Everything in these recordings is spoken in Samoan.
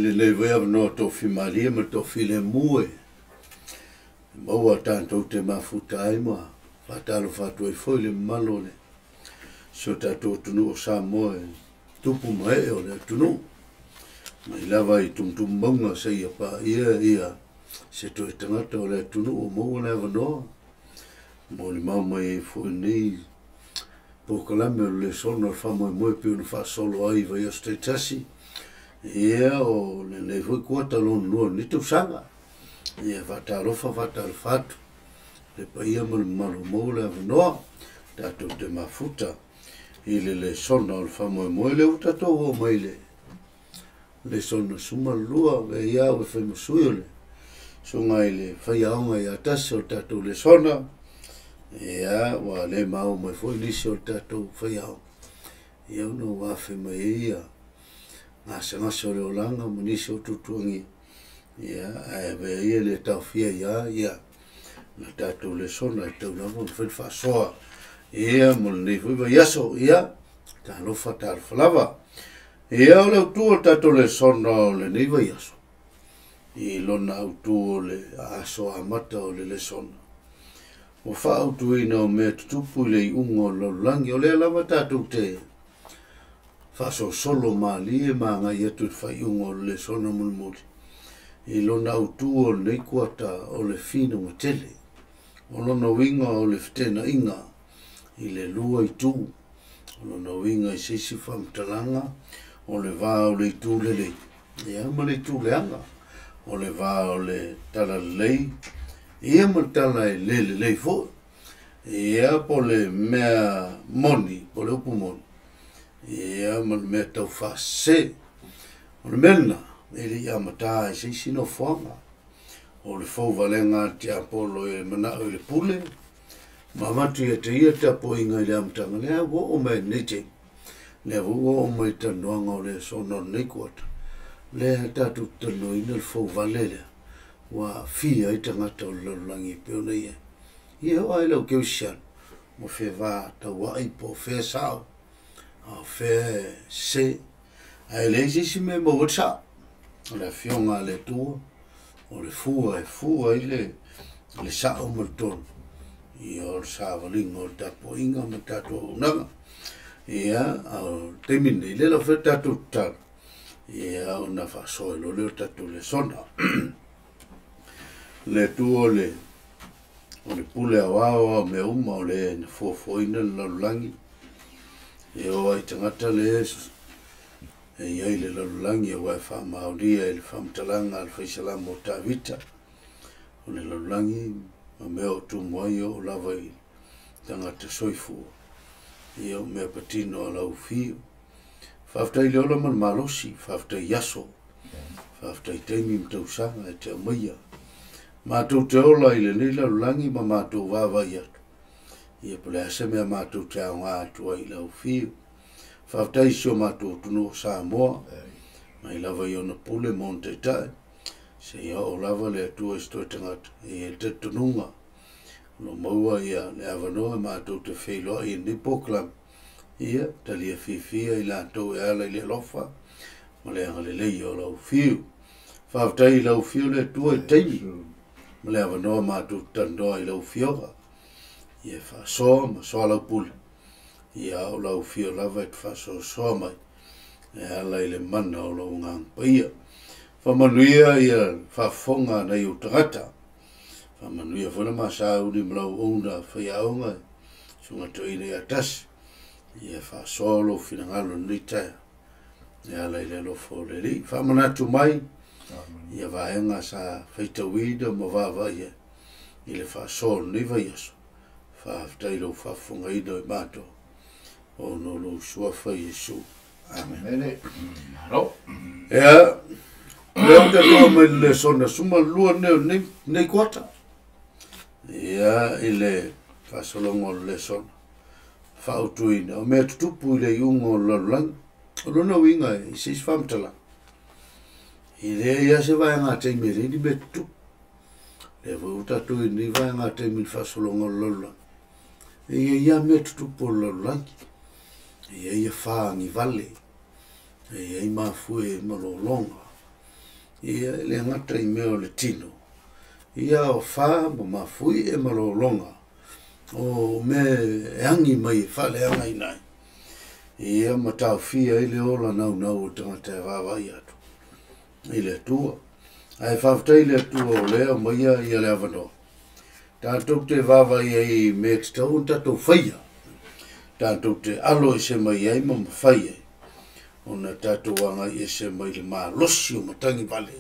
Lenei foi avanoa tofimalie ma tofilemu e maua tatou te mafuta ai ma faatalofa atu ai foi i le mamalu o le si o tatou atunuu o Samoa e tupu ma ee o le atunuu mai lava i tumutumu mauga seia paia ia se toe tagata o le atunuu o maua le avanoa molimau mai ai foi lenei polokalame o le lesona o le faamoemoe pei ona faasolo ai i vaiaso taitasi. Ia o lenei foi kuata lona lua o lenei tausaga. Ia faatalofa faatalofa atu le paia ma le mamalu o maua le avanoa tatou te mafuta i le lesona o le faamoemoe. Lea ua tatou oo mai le lesona 12, e ia au e fai ma sui o le susuga i le faiaoga ia tasi o le tatou lesona. Ia ua le maua mai foi nisi o le tatou faiaoga, ia ona ua afe mai ai ia gasegase o le olaga ma nisi o tuatuagia, ia ae avea ia le taofia ia ia na tatou lesona e tau lava ona fai le faasoa ia mo lenei foi vaiaso. Ia talofa talofa lava. Ia o le autu o le tatou lesona o lenei vaiaso i lona autu o le aso amata o le lesona, ua faaautuina o mea tutupu i le iuga o le lalolagi. O lea lava tatou te faasolosolo malie ma agai atu i le faaiuga o le lesona mulimuli i lona autu o lenei kuata o le finauga tele. O lona uiga o le feteenaiga i le lua itu. O lona uiga i se isi faamatalaga o le va o le itu lelei ia ma le itu leaga, o le va o le tala lelei ia ma le tala e le lelei foi. Ia po le mea moni, po le upu moni, ia ma le mea tau faasese. O le mea lena e le i amata ai se isi nofoaga o le fauvalega a le tiapolo e manao i le pule ma avatu ia te ia le tapuaiga i le amataga. Lea ua oo mai lenei taimi, lea foi ua oo mai i le talanoaga o le lesona o lenei kuata, lea tatou te talanoaina le fouvale lea ua aafia ai tagata o le lalolagi e pei ona i ai. Ia oo ai lau kerisiano ua fevatauai po o fea sao a o fea e sese, ae leai se isi mea e maua ai le sao. O le afioga a le Atua, o le fua e fua ai le sao ma le tonu, ia o le savaliga o le tapuaiga ma le tatou auaunaga. Ia, o le taimi lenei, lea lau fai le tatou tatalo, ia ona faasoa loa lea o le tatou lesona. Le Atua o le pule aoao ao mea uma, o le na fuafuaina le lalolagi, e o ai tagata le e iai le lalolagi aua e faamaonia i le faamatalaga a le faisalamo o Tavita, o le lalolagi ma mea o tumu ai o lava i tagata soifua, ia o mea patino a lau fiu. Faafetai le ola ma le malosi, faafetai aso, faafetai taimi ma tausaga e te aumaia. Matou te ola i lenei lalolagi ma matou vaavaai atu, ia po o le a se mea matou te aoga atu ai i lau fiu. Faafetai si o matou atunuu o Samoa, mai lava i ona pule ma ona taitai, seia oo lava le Atua i se toe tagata, e i ai le talitonuga o lo o maua ia le avanoa matou te feiloai i lenei polokalame, ia talia fiafia i latou e ala i le alofa ma le agalelei o lau fiu. Faafetai i lau fiu le Atua i taimi ma le avanoa matou te talanoa i lau fioga, ia faasoa ma soa lau pule, ia o lau fio lava e te faasoasoa mai e ala i le mana o lau agaga paia. Faamanuia ia faafofoga a nai ou tagata, faamanuia foi le masauli ma lau auauna faiaoga susuga toeaina ia tasi, ia faasoa lou finagalo lenei taeao e ala i le alofa o le Alii. Faamanatu mai ia vaega sa faitauina ma vaavaai ai i le faasoa o lenei vaiaso. Faafetai lou faafofogaina o i matou ona o lou suafa Iesu. Amen. Ia, lea ua tatou mai le lesona 12 nei o lenei kuata. Ia, i le faasologa o le lesona faautuina o mea tutupu i le iuga o le lalolagi. O lona uiga i se isi faamatalaga, e leai lava se vaega taimi e leai ni mea tutupu. Lea foi ua tatou i lenei vaega taimi i le faasologa o le lalolagi, e i ai lava mea tutupu o le lalolagi, e i ai afa agivale, e i ai mafue ma lologa. Ia, e le gata i mea o le tino, ia o fa ma mafuie ma lologa, o mea e agi mai e faaleagaina ai, ia ma taofia ai le ola naunau o tagata e vaavaai atu i le Atua. Ae faafetai i le Atua o lea aumaia ia le avanoa tatou te vaavaai ai i mea e tatau ona tatou faia, tatou te alo ese mai ai ma mafai ai ona tatou agai ese mai le malosi o matagi vale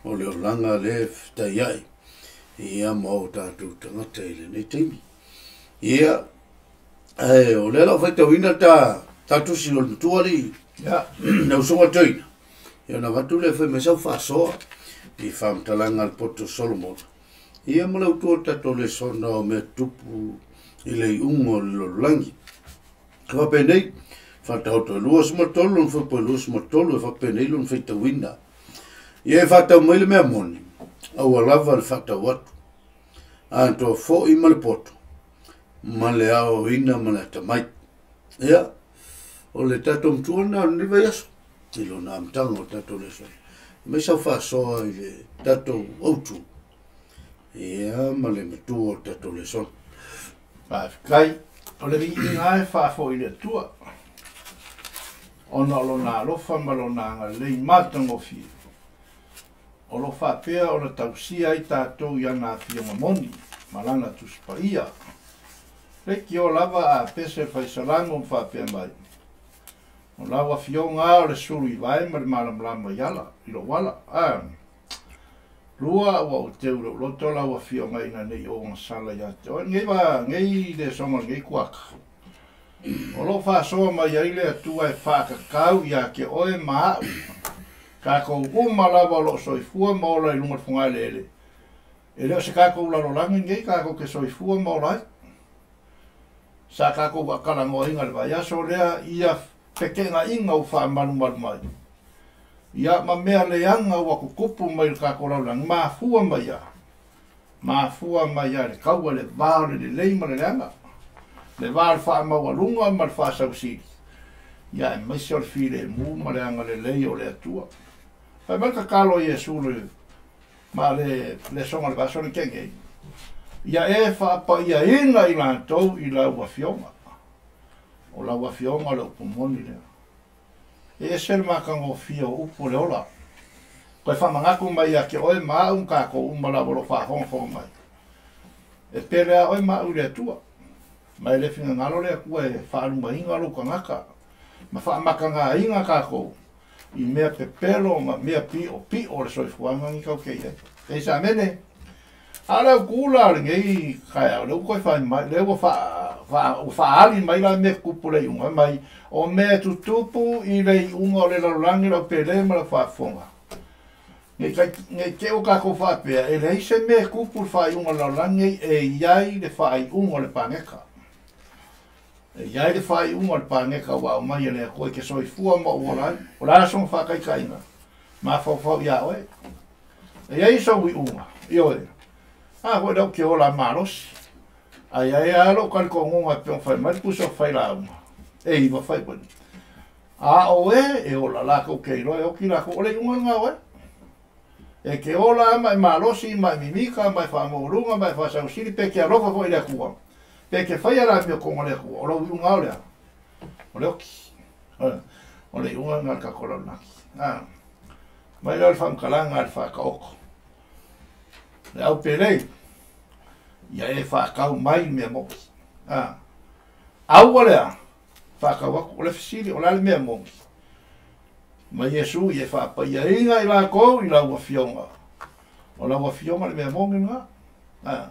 o le olaga lea e fetaiai ia ma o tatou tagata i lenei taimi. Ia, ae o lea la ua faitauina ta ta tusi o le matua alii le usoga toeaina, ia ona avatu lea e fai mai sau faasoa i faamatalaga a le poto Solomona. Ia ma le utu o le tatou lesona o mea tutupu i le iuga o le lalolagi. E faapenei, Faataoto e 23 lona fuaiupu e 23, e faapenei lona faitauina. Ia e faatau mai le mea moni, aua lava le faatau atu. Atoa foi ma le poto, ma le aoaoina ma le atamai. Ia, o le tatou matua lena o lenei vaiaso, i lona amataga o le tatou lesona. Aumai sau faasoa i le tatou autu, ia ma le matua o le tatou lesona. Faafetai. O le viiga lava e faafoi i le Atua, ona o Lona alofa ma Lona agalelei matagofie, o lo o faapea ona tausia ai tatou i ana Afioga moni ma Lana Tusi Paia. Leitio lava a pese le faisalamo ma faapea mai, O lau Afioga lava o le sulu i vae ma le malamalama i ala, i lou ala. A. Lua, ua ou teu i lou loto lau Afioga ina ne i ou agasala ia te oe. Lenei va, lenei lesoga o lenei kuaka, o lo o faasoa mai ai le Atua e faakakau ia te oe ma a'u, tatou uma lava o lo o soifua ma ola i luga o le fogaeleele. E le o se tatou lalolagi lenei tatou te soifua ma ola ai. Sa tatou vaatalanoaina i le vaiaso lea ia feteenaiga ua faamalumalu mai, ia ma mea leaga ua tutupu mai i le tatou lalolagi, mafua mai a, mafua mai a i le taua i le va o le lelei ma le leaga, le va o le faamaualuga ma le faasausili, ia aemaise o le filemu ma le agalelei o le Atua. Fai mai le tatalo a Iesu le ma le lesoga o le vaiaso lenei nei, Ia e faapaiaina i latou i lau Afioga. O lau Afioga o le upu moni lea. E ese le matagofie o upu o le ola. Toe faamanatu mai ia te oe ma au ma tatou uma lava o lo o faafogafoga mai. E pele a oe ma au i le Atua. Ma e le finagalo le Atua e faalumaina lou tagata ma faamatagaina tatou i mea pepelo ma mea piʻopiʻo o le soifuaga nei tatou te i ai. Eisa amene. A o le autu la o lenei taeao, lea ua toe fai mai, lea ua ua faaali mai la mea tutupu i le iuga mai, o mea tutupu i le iuga o le lalolagi lau pele ma lau faafofoga. Nei kai, nei te ua tatou faapea, e leai se mea e tupu i le faaiuga o le lalolagi nei, e i ai le faaiuga o le paneta. E i ai le faaiuga o le paneta ua aumai e le Atua i te soifua ma ou ola ai. O le a sona faataitaiga? Mafaufau iā oe. E i ai sou iuga, ioe, a foi lea ou te ola malosi. Ae i ai lava lou talitonuga e pei ona fai mai le pusa o failauga, e iva fai mai. A o e e ola, latou te iloa e oti latou, o le iuga lena o oe. E te ola ma e malosi, ma e mimita, ma e faamaualuga, ma e faasausili, pe te alofa foi i le Atua, pe te faia le amiotoga o le Atua, o lou iuga o le a? O le oti. O le iuga lena o le tatou lalolagi. A. Mai lea o le faamatalaga a le faataoto. Le au pelei, ia e faatau mai le mea moni. A. Aua lea, faatau atu, o le fesili, o le a le mea moni? Ma Iesu ia e faapaiaina i latou i lau Afioga. O lau Afioga le mea moni lena. A.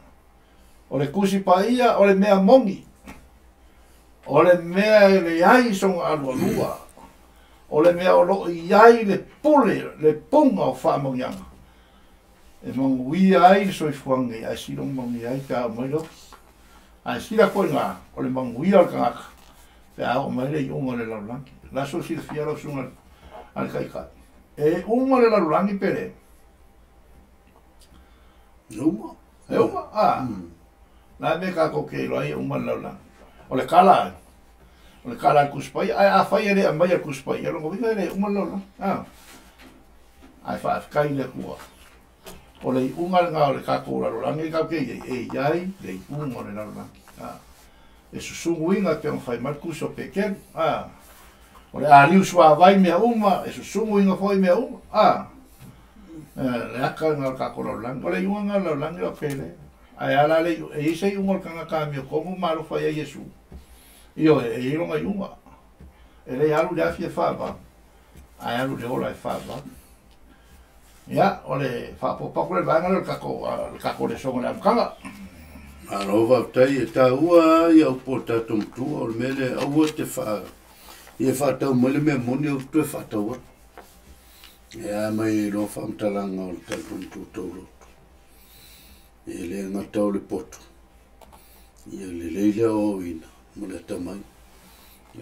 O le Tusi Paia o le mea moni. O le mea e leai sona alualua. O le mea o lo o i ai le pule, le puga o faamanuiaga e manuia ai le soifuaga nei, ae sili ona manuia ai pe a oo mai le oki. Ae sili atu ai na, o le manuia o le tagata pe a oo mai le iuga o le lalolagi. O le a sou silafia lau susuga a le Taitai? E uma le lalolagi pe le? E uma. E uma? A. La e mea tatou te iloa ai e uma le lalolagi. O le tala ai, o le tala a le Tusi Paia, ae afai e le aumaia e le Tusi Paia, lona uiga e le uma le lalolagi. A. Ae faafetai i le Atua. O le iuga lena o le tatou lalolagi tatou te i ai, e i ai le iuga o le lalolagi. E susuguina e pei ona fai mai le tusi o Petelu. O le aliu suavai mea uma, e susuguina foi mea uma. Le aka lena o le tatou lalolagi. O le iuga lena o le lalolagi o pele. Ae a la le e i ai se iuga o le tagata amiotonu ma alofa i ai Iesu. Ioe, e i ai lona iuga. E le alu i le afi e faavavau, ae alu i le ola e faavavau. Ia, o le faaopoopo atu lea i le vaega lea o le tatou lesona i le amataga. Malo faafetai, e taua lava ia upu a le tatou matua, o le mea lea aua te faa ia faatau mai le mea moni aua te toe faatau atu. E a mai ai loa faamatalaga o le tatou matua tauloto. E le gata o le poto, ia lelei le aoaoina ma le atamai.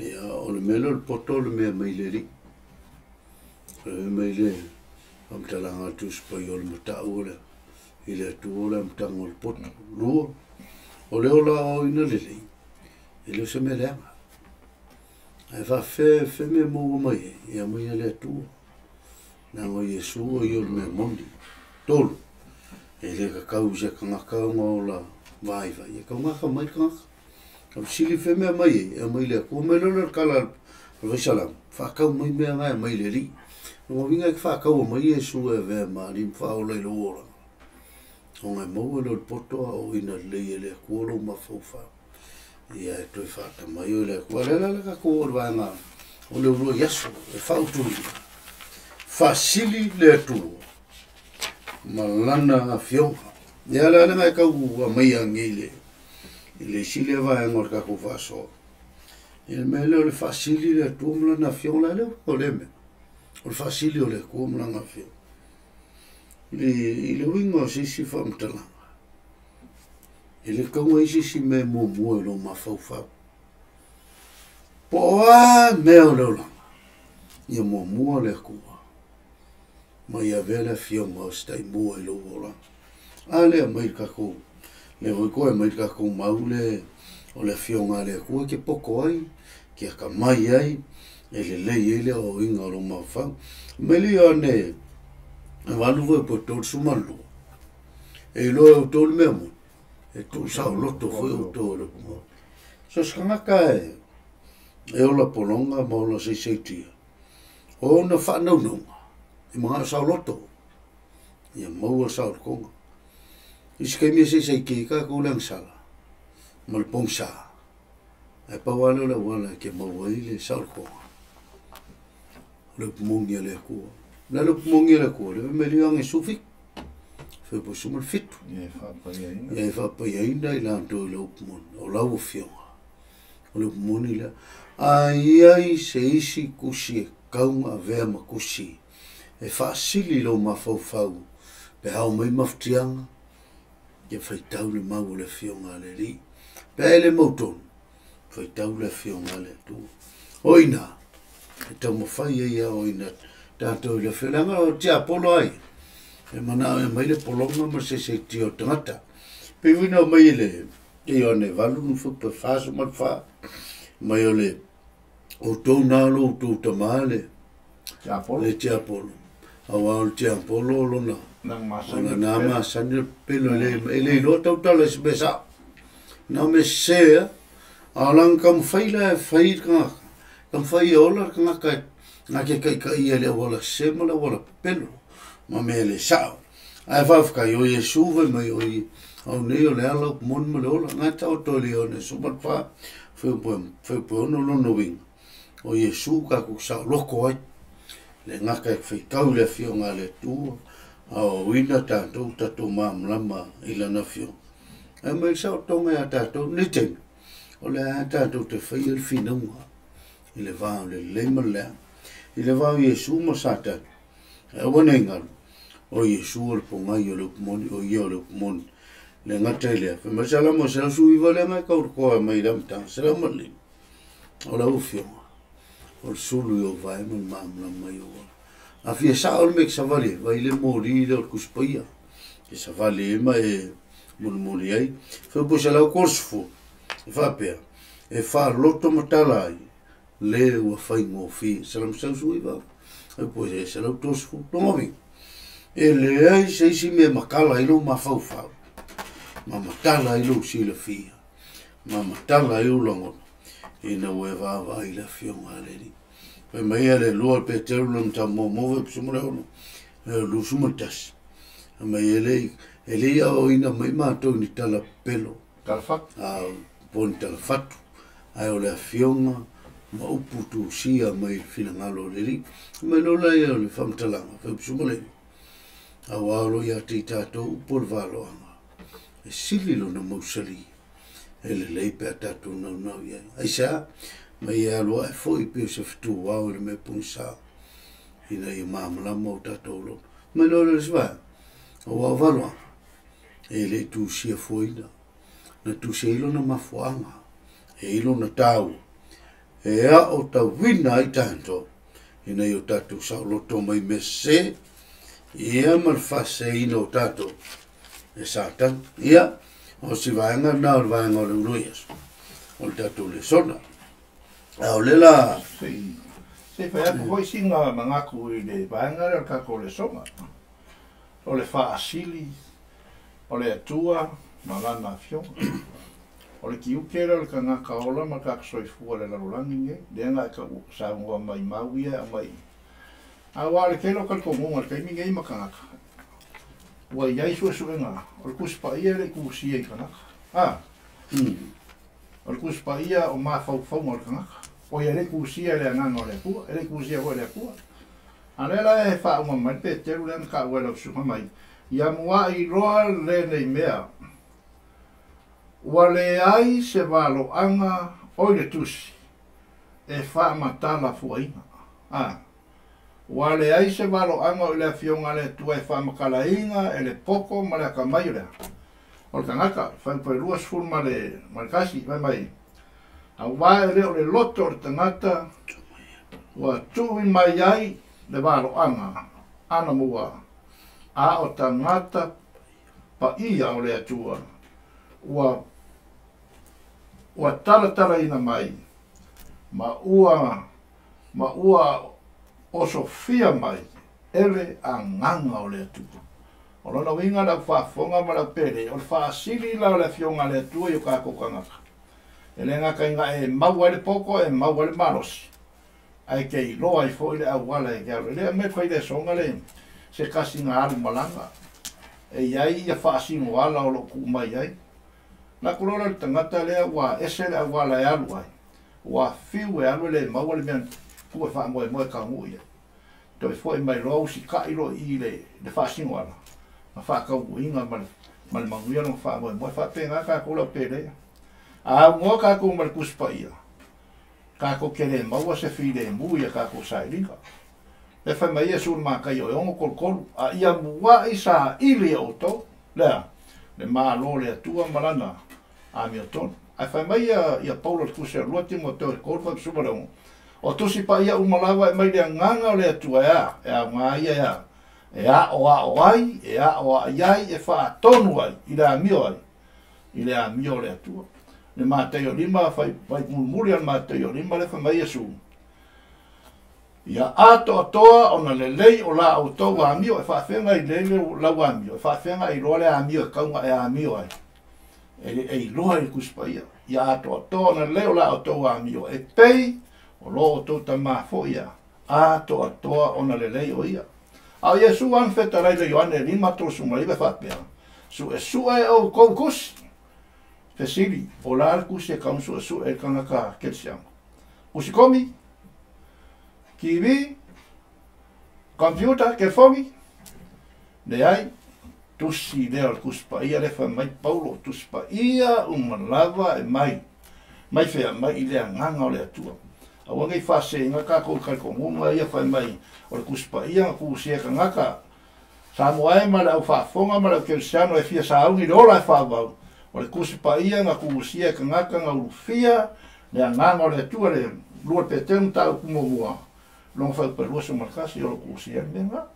Ia, o le mea lea o le poto o le mea mai le Alii. O le mea mai le faamatalaga a le Tusi Paia o le matau o le i le Atua o le amataga o le poto. Lua, o le ola aoaoina lelei, e le o se mea leaga. Ae faafefea fea mea maua mai ai, e aumai e le Atua. Leaga o Iesu o ia o le mea moni. Tolu, e le tatau i se tagata ona ola vaivai, e taugata mai le tagata. O le fesili fea mea aumai ai, e aumai i le Atua. Mai loa lea o le tala a le Faisalama, faatau mai mea na e aumai i le Alii. O lona uiga e te faataua mai Iesu e avea ma Alii ma Faaola i lou olaga, ona e maua lea o le poto aoaoina lelei e le Atua lou mafaufau. Ia e toe faatamai oe le Atua. O lea la le tatou oo i le vaega o le uluai aso e fautuaina, faasili le Atua ma lana afioga. Ia la lea e tau aumaia nei i le isi lea vaega o le tatou faasoa. I le mea lea o le faasili le Atua ma lana afioga, la lea o lea mea. O le faasili o le Atua ma lana afioga. I le uiga o se isi faamatalaga, e le tatau ona i ai se isi mea e muamua i lou mafaufau. Po o a mea o le olaga, ia muamua le Atua ma ia avea le afioga o se taimua i lou olaga. A lea aumai le tatou, lea foi toe aumai le tatou mau le o le afioga a le Atua e te poto ai, te atamai ai, e lelei ai le aoaoina o lou mafaufau. Mai le Ioane 8 fuaiupu 32, e iloa e outou le mea moni, e tuusaoloto foi outou e le upu moni. So o se tagata e ola pologa ma ola saisaitia, o ona faanaunauga, e manao saoloto, ia maua le saolotoga. I se taimi e saisaitia ai tatou i le agasala ma le pogisa, ae pau lava lea o le auala e te maua ai le saolotoga, o le upu moni a le Atua. O le a le upu moni a le Atua? Le fai mai le Ioane 17, fuaiupu 17. Ia e faapaiaina i latou i le upu moni, o lau afioga, o le upu moni lea. A i ai se isi tusi e tatau ona avea ma tusi e faasili i lou mafaufau pe a oo mai mafatiaga, ia faitau le mau o le afioga a le Alii. Pe a e le mautonu, faitau le afioga a le Atua. O i ina, e taumafai ai e aoaoina tatou i le afioga, leaga o tiapolo lava ia, e manao e aumai le pologa ma le saisaitia o le tagata. Pei foi ona aumai e le Ioane 8 nufupa 44, mai o le outou na lo outou tama le tiapolo, aua o le tiapolo o lona na masani o le pepelo, e le iloa tautala i se mea sao. Na o mea sese a, a o lana taumafai la e fai le tagata, taumafai e ola le tagata na te taitaia i le auala sese ma le auala pepelo, ma mea le sao. Ae faafetai o Iesu fai mai o i au nei o le ala upu moni ma le ola. Na e taoto e le Ioane 14, fuaiupu e 6 lona uiga, o Iesu tatou saoloto ai. Le gata e faitau i le afioga a le Atua, aoaoina tatou, tatou malamalama i lana afioga. Ae mai le saolotoga ia tatou, nei taimi, o le a tatou te faia le finauga i le va o le lelei ma le leaga, i le va o Iesu ma Satani. Ae aua ne i galo, o Iesu o le pogai o le upu moni, o ia o le upu moni. Le gata i lea, fai mai le Salamo 119 lea ngai tauletoa mai i le amataga, 105, o lau afioga, o le sulu i ou vae ma le malamalama i ou ala. A fia sao le mea e te savali ai, vai le moli lea o le Tusi Paia, e savali ai ma e mulimuli ai. Fai po 130, e faapea, e faaloto matala ai Le ua faigofie 179 ai po e 130 logovi e leai se isi mea matala ai lou mafaufau ma matala ai lou silafia ma matala ai lou lagona ina ua e vaavaai i le afioga a le Alii. Fai mai ia le lua Peteru le matamuamua fai 16 21. Mai e le aoina mai matou ni tala pelo. Tala fatu. Po ni tala fatu. Ae o le afioga ma upu tusia mai finagalo o le Alii. Mai lola ia o le faamatalaga fai 19. Auā o lo ia te i tātou upu o le valoaga. E sili lona mausali. E lelei pe a tātou naunau i ai. Aisea, mai e aloa e foi pe o se fetu ao i le mea pogisa. Ina ia malamalama o tātou loto. Mai lola le sivae, o wao valoaga. E le tusia fuaina. Na tusia i lona mafuaaga. E i lona tāua. E a o tauina ai tātou. Ina ia o tātou saoloto mai mea sese. Ia ma le faaseseina o tātou. E Satani. Ia, o si vaega na o le vaega o le ulo Iesu. O le tātou lesona. A o le la... Se fai atu foi sina manatu i le vaega lea o le tatou lesona. O le faasili, o le Atua ma lana afioga. O le tiute lea o le tagata ola ma le tagata soifua i le lalolagi lenei. Lea na e saunoa mai mau ia e aumai. Aua o le tele o talitonuga i le taimi lenei ma tagata. Ua i ai suesuega, o le Tusi Paia e le i tusia i tagata. O le Tusi Paia o mafaufauga o le tagata. O ia e le i tusia i le agaga o le Atua, e le i tusia foi e le Atua. A lea la e faauma mai le Peteru lea na taua e lau susuga mai, ia mua'i loa lenei mea, ua leai se valoaga o i le tusi e faamatala fuaina. Ua leai se valoaga o i le afioga a le Atua e faamatalaina e le poto ma le atamai o le a. O le tagata, fuaiupu e 21, fai mai, auā e le o le loto o le tagata ua tu'i mai ai le valoaga anamua, a o tagata paia o le Atua ua talatalaina mai ma ua osofia mai e le agaga o le Atua. O lona uiga le au faafofoga ma le au pele, o le faasili la o le afioga a le Atua i o tatou tagata. E le gata ina e maua ai le poto, e maua ai le malosi, ae te iloa ai foi le auala e te alu. E le aumai le failesoga le se tasi na alu malaga. E i ai ia faasino ala o loo tuu mai ai. Na ku loa le tagata lea ua ese le auala e alu ai. Ua fiu e alu e le maua le mea tuu e faamoemoe taunuu i ai. Toe foi mai loa usita'i loa i i le faasino ala. Ma faataunuuina ma le manuia lona faamoemoe. Faapena tatou le au peleia. A aunoa tatou ma le Tusi Paia, tatou te le maua se filemu ia tatou sailiga. Le fai mai Iesu i le Mataio e 6:33, a ia mua'i saili e outou, lea, le Malo o le Atua ma lana amiotonu. Ae fai mai ia Paulo i le Tusi a lua Timoteo e 3:16, o Tusi Paia uma lava e mai le agaga o le Atua e a, e aoga ia e a, e aoao ai, e aoa'i ai, e faatonu ai, i le amio ai, i le amio o le Atua. Le Mataio 5, fai mulimuli a le Mataio 5, le fai mai Iesu, ia atoatoa ona lelei o la outou amio, e faafega i lele lau amio, e faafega i loa le amio e kaunga e amio ai, e iloa i le Tusi Paia. Ia atoatoa ona lelei o la outou amio, e pei o lo outou tamā foi ia, atoatoa ona lelei o ia. A o Iesu ana fetalai le Ioane 5:39 e faapea, suesue e outou tusi. Fesili, o la le tusi e kaunga suesue e le tagata kerisiano. Tusi komi, TV, computer, telefoni, leai, tusi lea o le Tusi Paia le fai mai Paulo, Tusi Paia uma lava e mai, mai fea, mai i le agaga o le Atua. Aua nei faaseiga tatou i talitonuga ia fai mai o le Tusi Paia na tusia e tagata. Samoa e ma le au faafofoga ma le au kerisiano e fia sauni i le ola e faavau. O le Tusi Paia na tusia e tagata na ulufia le agaga o le Atua le lua Peteru mataupu muamua lona fuaiupu e 21 o lo tusia le mea lena.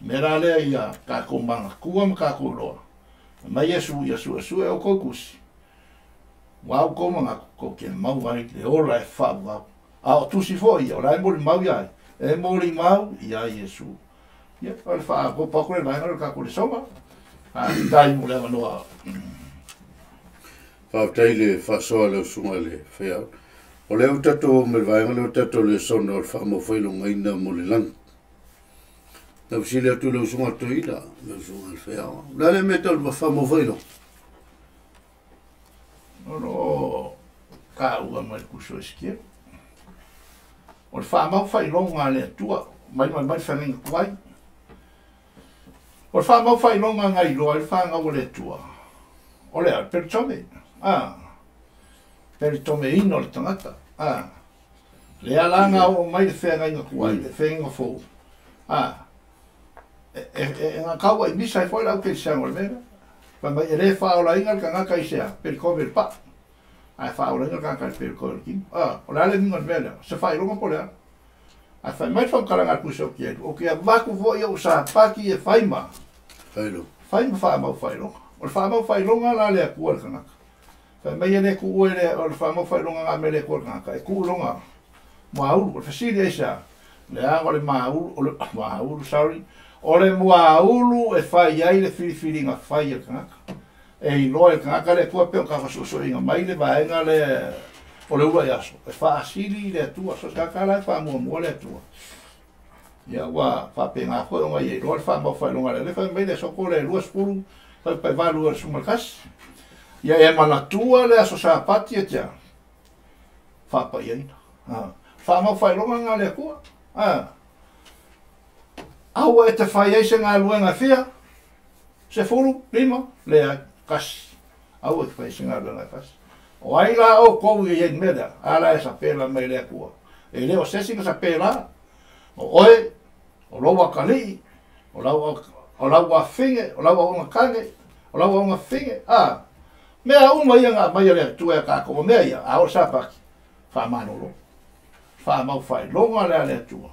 Mea la lea ia tatou manatua ma tatou iloa. Mai Iesu ia suesue outou tusi. Ua outou manatu tou te maua ai le ola e faavavau. A o tusi foʻi ia, o le a e molimau iā ai? E molimau iā Iesu. Ia, o le faaopoopo atu lea i le vaega lea o le tatou lesona. Faafetai mo le avanoa. Faafetai i le faasoa a lau Susuga i le Faiaoga. O lea ua tatou oo mai i le vaega lea o le tatou lesona o le faamaufailogaina mo le lagi. Na fesili atu i lau Susuga Toeaina, lau Susuga i le Faiaoga, o le a le mea e tau i le faamaufailoga? O lo o taua mai le Tusi o Esekielu. O le faamaufailoga a le Atua, mai mai mai le feagaiga tuai. O le faamaufailoga na iloa ai le fanau a le Atua, o le a? O le peritome, a, peritomeina o le tagata, a. Lea la na oo mai le feagaiga tuai, le feagaiga fou, a, e na tau ai misa ai foi le au kerisiano i le mea lea. Fai mai e le faaolaina le tagata i se a? Peritome i le paa, ae faaolaina le tagata i le peritome i le tino. A, o le a le uiga o le mea lea? O se faailoga po o le a? Ae fai mai le faamatalaga a le Tusi o Kielu, ou te avatu foi ou sapati e fai ma fai ma faamaufailoga. O le faamaufailoga la a le Atua i le tagata. Fai mai e le tuua e le, o le faamaufailoga na aumai e le Atua i le tagata, e tuu i lona muaulu. O le fesili aisea? Leaga o le maulu, o le muaulu, sorry, o le muaulu e fai ai le filifiliga fai a le tagata. E iloa e le tagata le Atua pei ona tafa suesueina mai le vaega lea o le uluai aso, e faasili i le Atua. So o se tagata la e faamuamua le Atua. Ia ua faapena foi ona ia iloa le faamaufailoga lea. O lea fai mai le aso le 20, fai pai 8 o le 11. Ia e manatua le aso Sapati e tea, faapaiaina. Faamaufailoga nga le Atua. Aua e te fai ai se galuega e fia, 15, leai, 1. Aua e te fai ai se galuega e 1. O ai la outou i ai mea lea, a la e sapela mai le Atua. E le o se isi na sapela, o oe, o lou atalii, o lau afine, o lau auauna tane, o lau auauna fine, a. Mea uma ia na aumai e le Atua ia tatou, o mea ia, a o le Sapati, faamalolo. Faamaufailoga le a le Atua.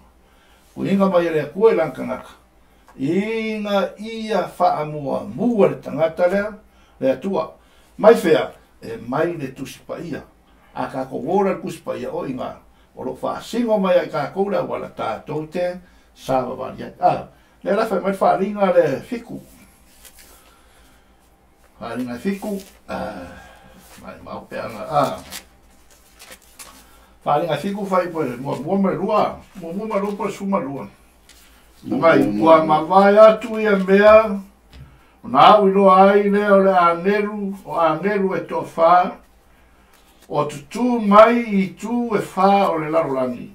Tuuina mai e le Atua i lana tagata, ina ia faamuamua le tagata lea, le Atua. Mai fea, e mai le Tusi Paia. A tatou ola le Tusi Paia o ina, o lo faasino mai ai tatou le auala tatou te savavali ai. A, lea la fai mai le faaaliga le 7. Faaaliga 7, mai mau peaga, a. Faaaliga 7 fai po muamua ma le 2, muamua ma le 2 po le 12. Mai, ua mavae atu ia mea, ona au iloa ai lea o le agelu, o agelu e toafa, o tutū mai i tu e 4 o le lalolagi.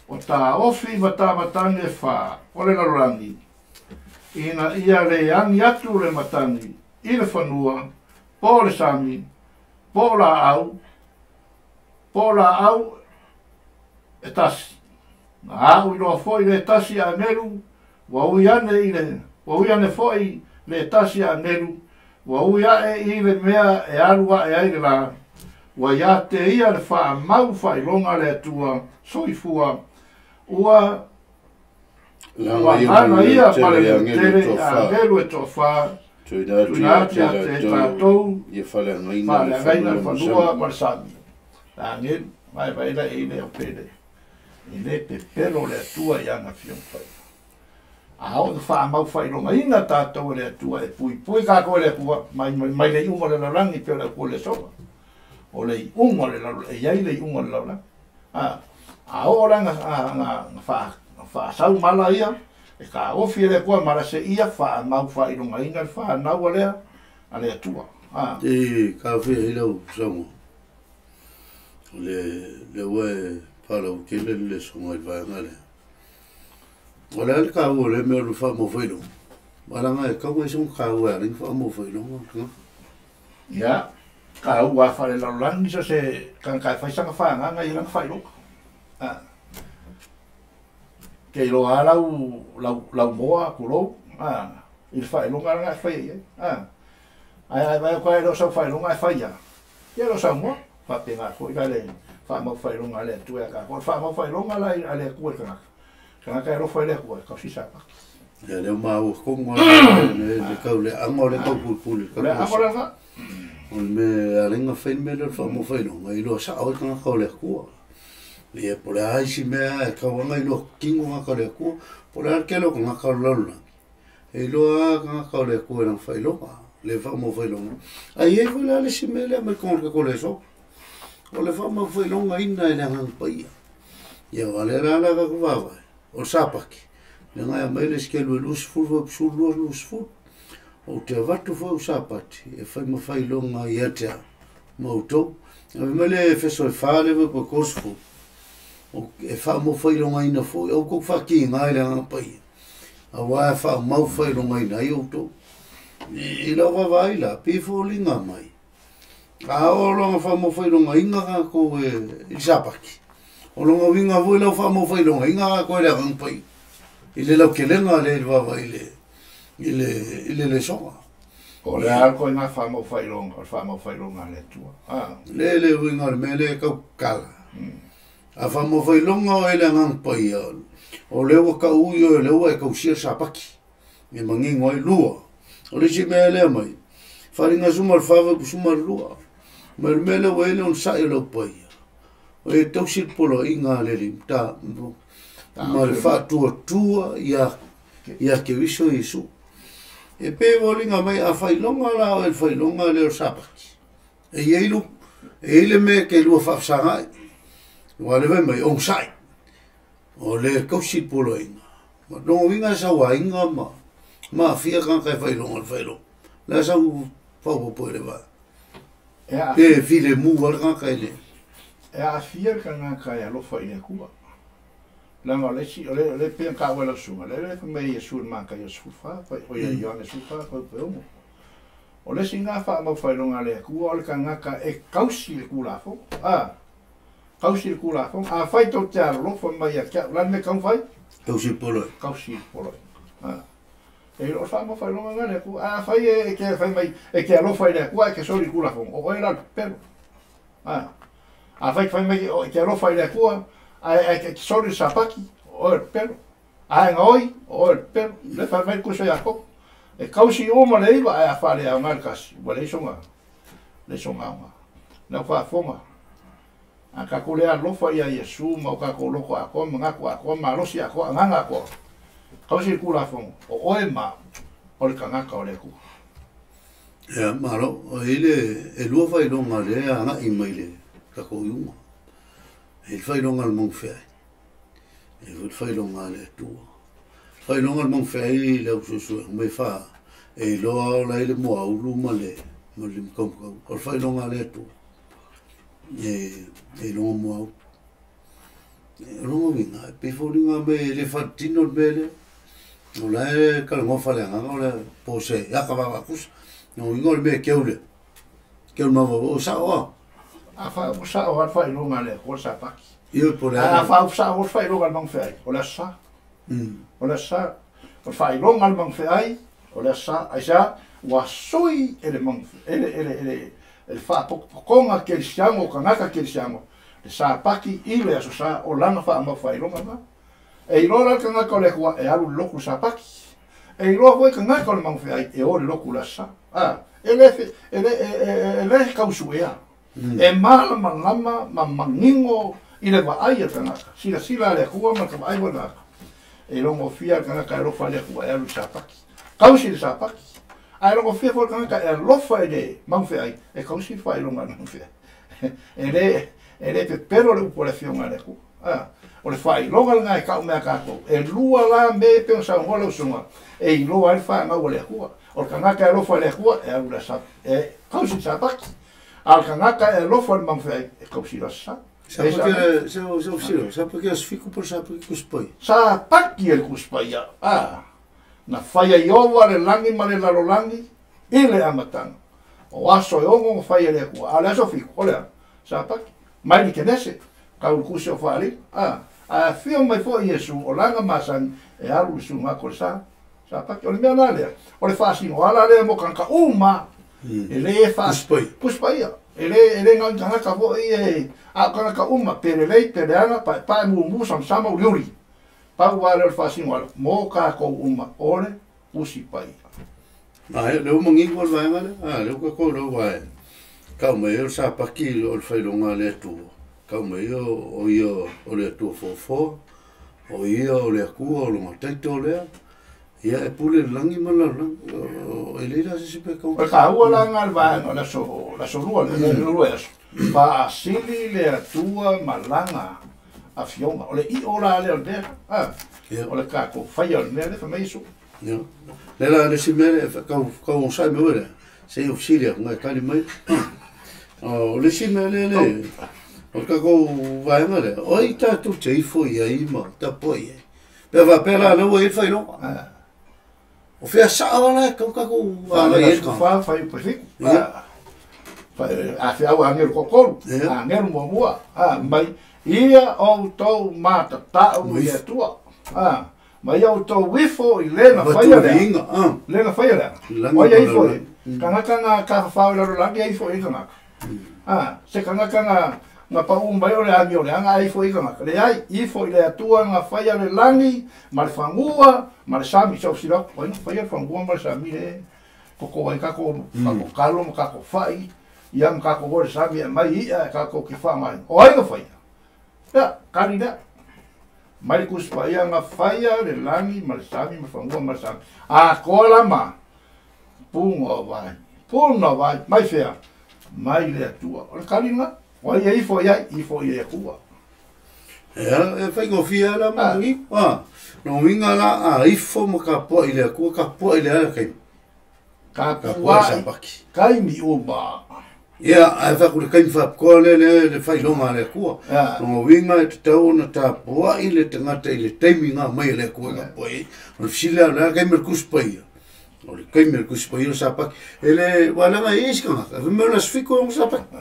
O taofi ma tamatagi e 4 o le lalolagi. Ina ia le agi atu le matagi i le fanua, po le sami, po laau, po laau e tasi. Na au iloa foi le tasi agelu, ua ui ane i le, ua ui ane foi le tasi agelu, ua ui ae i le mea e alu ae ai le la, ua ia te ia le faamau faailoga le Atua soifua, ua gana ia ma le leotele agelu e toafa, tuuina atu ia te tatou ia faaleagaina le fanua ma le sami. Agelu, vai vai la e le o pele. E le pepelo le Atua i ana fioga fai. A o le faamau faailogaina tatou e le Atua, e puipui tatou e le Atua, mai mai le iuga o le lalolagi pei o le Atua le sola. O le iuga o le lalolagi, e i ai le iuga o le lalolagi. A oo la na faasau mala ia, e taofi e le Atua mala se ia faamau faailogaina le fanau a lea a le Atua. E kaofia ai lau sauga. O le ua e paalau tele le lesoga i le vaega lea. O le a le taua o le mea o le faamaufailoga. Malaga e tau ai se taua e ala i faamaufailoga. Ia, taua a faalelalolagi so se tagata e fai sana fagaga i lana faailoga. Ke iloa a lau moa tulou, i le faailoga lana e fai ai. Ai ai vai ko e lo sau faailoga e fai ia. Ia lo sau moa, faapena foi la le faamaufailoga a le Atua ia tatou. O le faamaufailoga la a le Atua i le tagata. Tagata e alofa i le Atua, e tausisa paki. Ia lea maua kongo le tau le anga o le tau pulipuli. Le anga o le anga. O le mea alenga fai le mea lea o le faamaufailoga, i loa sao ai tagata o le Atua. Ia po le a isi mea e kauaga iloa kino gaka o le Atua, po o le a le tele o tagata o le lalolagi, e iloa lava tagata o le Atua i lana faailoga, le faamaufailoga. Ae i ai foi la le isi mea lea mai totonu o le tatou lesona, o le faamaufailogaina e le Agaga Paia. Ia aua o lea la o le a tatou vaavaai, o le Sapati, leaga e aumai le Esekielu e 20 fuaiupu 12, 20. Ou te avatu foi au Sapati e fai ma faailoga ia te au ma outou. Ae fai mai le Efeso e 4 le fuaiupu e 30, e faamaufailogaina foi, aua tou te faatiga i le Agaga Paia, aua e faamaufailogaina ai outou. I lau vaavaai la, pei e foliga mai, a oo loa ina faamaufailogaina tatou e i le Sapati, o lona uiga foi la ua faamaufailogaina tatou e le Agaga Paia, i le lautelega lea i le vaavaai i le lesona. O le a le ituaiga faamaufailoga, o le faamaufailoga a le Atua. Le le uiga o le mea lea e tau tatala. A faamaufailoga oe e le Agaga Paia, o lea ua tau ui oe, o lea ua e tausia le Sapati, e manino ai. Lua, o le isi mea lea mai, Faaaliga 14 fuaiupu 12, mai o le mea lea ua i ai le onosai o le Au Paia, o e tausi le poloaiga a le Alii ma le faatuatua ia Keriso Iesu. E pei e foliga mai a failoga la oe i le failoga lea o le Sapati, e i ai e i ai le mea e te lua faafesagai, aua o lea fai mai, onosai, o le tausi le poloaiga. Ma lona uiga e sauaina ma aafia tagata e failoga i le failoga. O le a sau faaopoopo i le vaega? Pe filemu lava le tagata i le... E aafia le tagata e alofa i le Atua. Leaga o le isi, o le pei ona taua e lau susuga, o lea fai mai Iesu i le Mataio 14, o ia Ioane 14, fuaiupu e 6. O le isi lena faamaufailoga a le Atua o le tagata e tausi le Tulafono. Tausi le Tulafono. Afai tou te alolofa mai ia te au, o le a le mea e tatau ona fai? Tausi le poloaiga. Tausi le poloaiga. E le o le faamaufailoga lena a le Atua. Ae afai e te fai mai e te alofa i le Atua ae te soli i le Tulafono, o oe la le pepelo. Afai e te fai mai e te alofa i le Atua ae e te soli i le Sapati, o oe o le pepelo. A e gaoi, o oe o le pepelo. O lea e fai mai le tusi a Iakopo, e tausi uma le iva ae a faaleaoga le tasi, ua leai soga, leai soga aoga. Lau faafofoga, a tatou le alofa ia Iesu ma o tatou loto atoa, manatu atoa, malosi atoa, agaga atoa, tausi le Tulafono, o oe ma au, o le tagata o le Atua. Ia, malo. O i le, e lua faailoga lea e agai mai le tatou iuga. E i le faailoga a le Maugafeai, e i ai foi le faailoga a le Atua. Faailoga a le Maugafeai i le au suesuega mai fa, e iloa ola ai le moaulu ma le limataumatau. O le faailoga a le Atua, e iloga moaulu. O lona uiga, e pei foliga mai e le faatino le mea lea. O la e talanoa faaleagaga o le po o se ata vaavaatusa. O lona uiga o le mea e keu lea. Keu le mafaufau, o sao a? A faaupu sao lava le faailoga a le Atua o le Sapati. Ioe, po o le a. A faaupu sao le faailoga a le Magafeai, o le Aso Sa. O le Aso Sa. O le faailoga a le Magafeai, o le Aso Sa. Aisea? Ua sui e le e le e le e le e le faapotopotoga kerisiano o tagata kerisiano le Sapati i le Aso Sa, o lana faamaufaailoga lena. E iloa la le tagata o le Atua e alu i le lotu i le Sapati. E iloa foi tagata o le Magafeai e o i le lotu i le Aso Sa. E le e le e le tausuea. E malamalama ma manino i le vaai a le tagata. Silasila a le Atua ma le vaai foi a le tagata. E logofia le tagata e alofa i le Atua e alu i le Sapati. Tausi le Sapati. Ae logofia foi le tagata e alofa i le Magafeai e tausi le faailoga a le Magafeai. E le e le pepelo le upu a le Afioga a le Atua. O le faailoga lena e tau mai a tatou. E lua la mea e pei ona saunoa lau susuga, e iloa ai le fanau a le Atua. O le tagata e alofa i le Atua, e alu i le aso, e tausi le Sapati. A o le tagata e alofa i le Magafeai, e tausi i le Aso Sa. Sapaki aso fitu po o le sapaki Tusi Paia? Sapaki e le Tusi Paia. Na fai e Ieova le lagi ma le lalolagi i le amataga. O aso e ono na fai e le Atua, a o le aso fitu, o le a? Sapaki. Mai le Kenese, tau i le Tusi o Faaaliga. Ae afio mai foi Iesu, o lana masani, e alu i le susuga atu o le sa. Sapaki. O le mea la lea, o le faasinoala lea mo tagata uma. E le fa Tusi Paia. E le na o ni tagata foi e, a o tagata uma, pe lelei, pe leaga, paepae, mumu, samasama, uliuli. Pau lava lea o le faasinoala mo tatou uma, o le Tusi Paia. Ae, o lea ua manino le vaega lea. A, lea ua tatou iloa aua e tau mai ai o le Sapaki o le faailoga a le Atua. Tau mai ia o ia o le Atua foafoa, o ia o le Atua o lona taito lea, ia e pule le lagi ma le lalolagi, e leai la se isi mea e tau. O le taua la lena o le vaega o le aso, le aso lua lea, le lua aso, faasili le Atua ma lana afioga. O le io la lea o le mea, a, o le tatou faia o le mea lea fai mai Iesu. Ia. Le la le isi mea lea, tau, tau onosai mai oe lea, se i ou fesili atu, nai tali mai. O le isi mea lea le, o le tatou vaega lea, o ai tatou te ifo i ai ma tapuai i ai? Pe a faapea la lea ua i ai le faailoga. O fea sao la e tatau tatou agai ai le tagata? Fa fai upe fiku. A feau agelu toatolu, agelu muamua, mai ia outou matatau i le Atua. Ma ia outou ifo i le na faia lea. Le na faia lea. O ai e ifo i ai? Tagata na tafafao i lalolagi e ifo i ai tagata. Se tagata na pau mai o le amio leaga ae ifo i ai tagata. Leai, ifo i le Atua na faia le lagi ma le fanua ma le sami. Sau sila atu, o ai na faia le fanua ma le sami le toto ai tatou, tatou talo ma tatou fai, ia ma tatou o i le sami e aumai i'a e tatou te faaaogaina. O ai na faia? Ia, kali lea. Mai le Tusi Paia na faia le lagi ma le sami ma fanua ma le sami. Atoa la ma puna o vai. Puna o vai. Mai fea? Mai le Atua. O le kali lena. O ai e ifo i ai? Ifo i le Atua. Ia, e faigofie la ma ni. Ah, no uiga la a ifo ma tapuai i le Atua, tapuai i le ala taimi. Tapuai taimi uma. Ia, ae fai atu le taimi faapitoa lea le le faailoga a le Atua. Lona uiga e tatau ona tapuai le tagata i le taimi na aumai e le Atua e tapuai ai. O le fesili la, o le a le taimi o le Tusi Paia? O le taimi o le Tusi Paia o le Sapati. E le, aua leaga e i ai isi tagata, fai mai o le aso 7 e ono Sapati.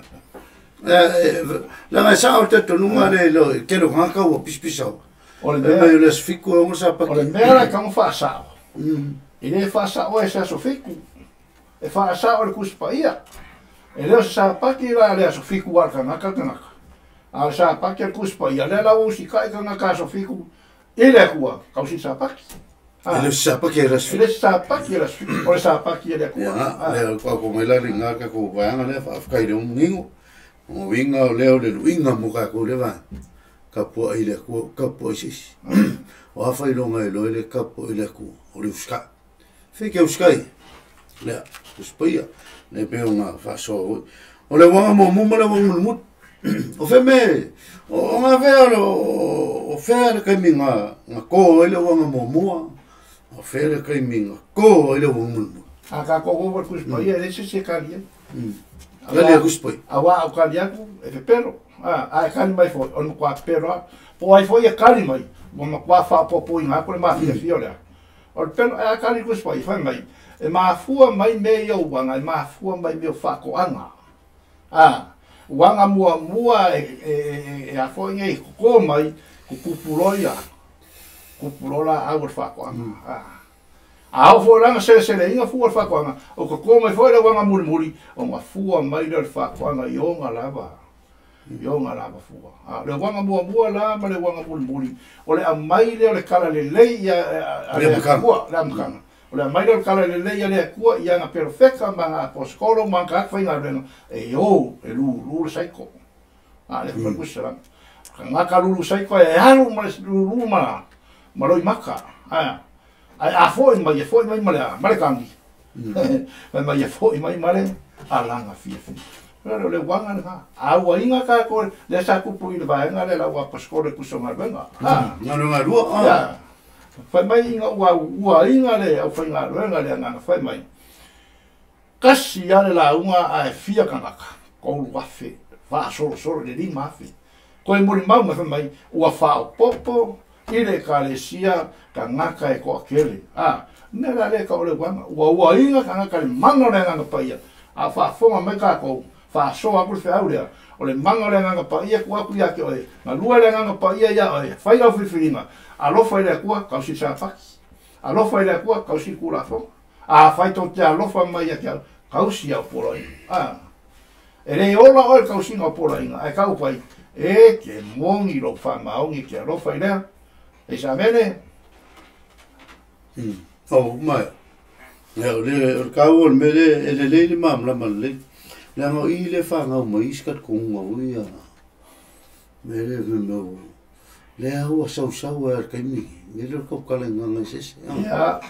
Leaga e sao le talitonuga lea i le tele o tagata ua pisapisao. O le Fai mea, mai o le aso 7 e ono Sapati. O le mea la e tatau ona faasao, e le faasaoa e se aso 7, e faasao e le Tusi Paia. E le o se Sapati la le aso 7 a le tagata le tagata, a o le Sapati a le Tusi Paia, lea la ua usitai tagata aso 7 i le Atua, tausi le Sapati. E le o se Sapati e le aso 7. E le o se Sapati e le aso 7, o le Sapati e le Atua. Ia, lea ua tau mai la le iga le tatou vaega lea, faafetai i le manino. O uiga o lea o le luiga mo tatou i lea vaega. Tapuai i le Atua, tapuai i se isi. O a faailoga e iloa ai le tapuai i le Atua? O le usitai. Fai ke usitai. Lea, Tusi Paia, lea pei ona faasoa foi. O le uaga muamua ma le uaga mulimuli. O fea me, o ngā fea o fea le taimi na kō ai le uaga muamua, o fea le taimi na kō ai le uaga mulimuli. A tatou o i le Tusi Paia, e leai se isi e kali ai. Kali a Tusi Paia. Aua a ou kali atu, e pepelo. A e kali mai foi, o le matua pepelo lava. Po o ai foi e kali mai, ua matua faaopoopoina atu le mafiafia o le a. O le pelo, ae a kali Tusi Paia, fai mai, e mafua mai mea ia o uaga, e mafua mai mea o faatoaga. A, uaga muamua e a foi nei, toto mai, tutupu loa ia, tutupu loa laau o le faatoaga. A, a oo foi la na seleseleina fua o le faatoaga, o toto mai foi le uaga mulimuli, ona fua mai lea o le faatoaga i ona lava, i ona lava fua. A o le uaga muamua la ma le uaga mulimuli, o le aumai lea o le tala lelei ia a le Atua, le amataga. O le aumai lea o le tala lelei a le Atua i ana perofeta ma ana aposetolo ma ana tagata faigaluega, e o, e lulu le saiko. A lea fai mai le Tusi Tagata lulu saiko e alu ma le lulu ma loimata. Ae a foi mai, e foi mai ma le a? Ma le kagi. Fai mai e foi mai ma le alaga fiafia. O le uaga lena. A uaina tatou, lea sa tupu i le vaega lea lau aposetolo e tusa o galuega. Galuega lua. Ia. Fai mai ina ua uaina le aufaigaluega le agaga fai mai, tasi lava le lauga ae fia tagata, 3,000, faasolosolo i le 5,000. Toe molimau mai fai mai, ua faaopoopo i le Ekalesia tagata e toatele. A, mea la lea e tau o le uaga, ua uaina tagata i le mana o le Agaga Paia, a o faafofoga mai tatou, faasoa atu le feau lea, o le mana o le Agaga Paia tuu atu ia te oe, galue le Agaga Paia ia oe, fai lau filifiliga, alofa i le Atua, tausi le Sapati, alofa i le Atua, tausi le Tulafono, afai tou te alofa mai ia te au, tausi au poloaiga. A, e le ola oe i le tausiga o poloaiga, ae tau atu ai, e te moni lou faamaoni e te alofa i lea. Eisa amene. Oh, mai. Ia, o le, o le taua o le mea lea, e lelei le malamalama lelei. Leaga o i lea e fanau mai ai isi talitonuga foi ia. Me le me lea ua sausau ai le taimi me le kaukala i gaga eseese. Ia.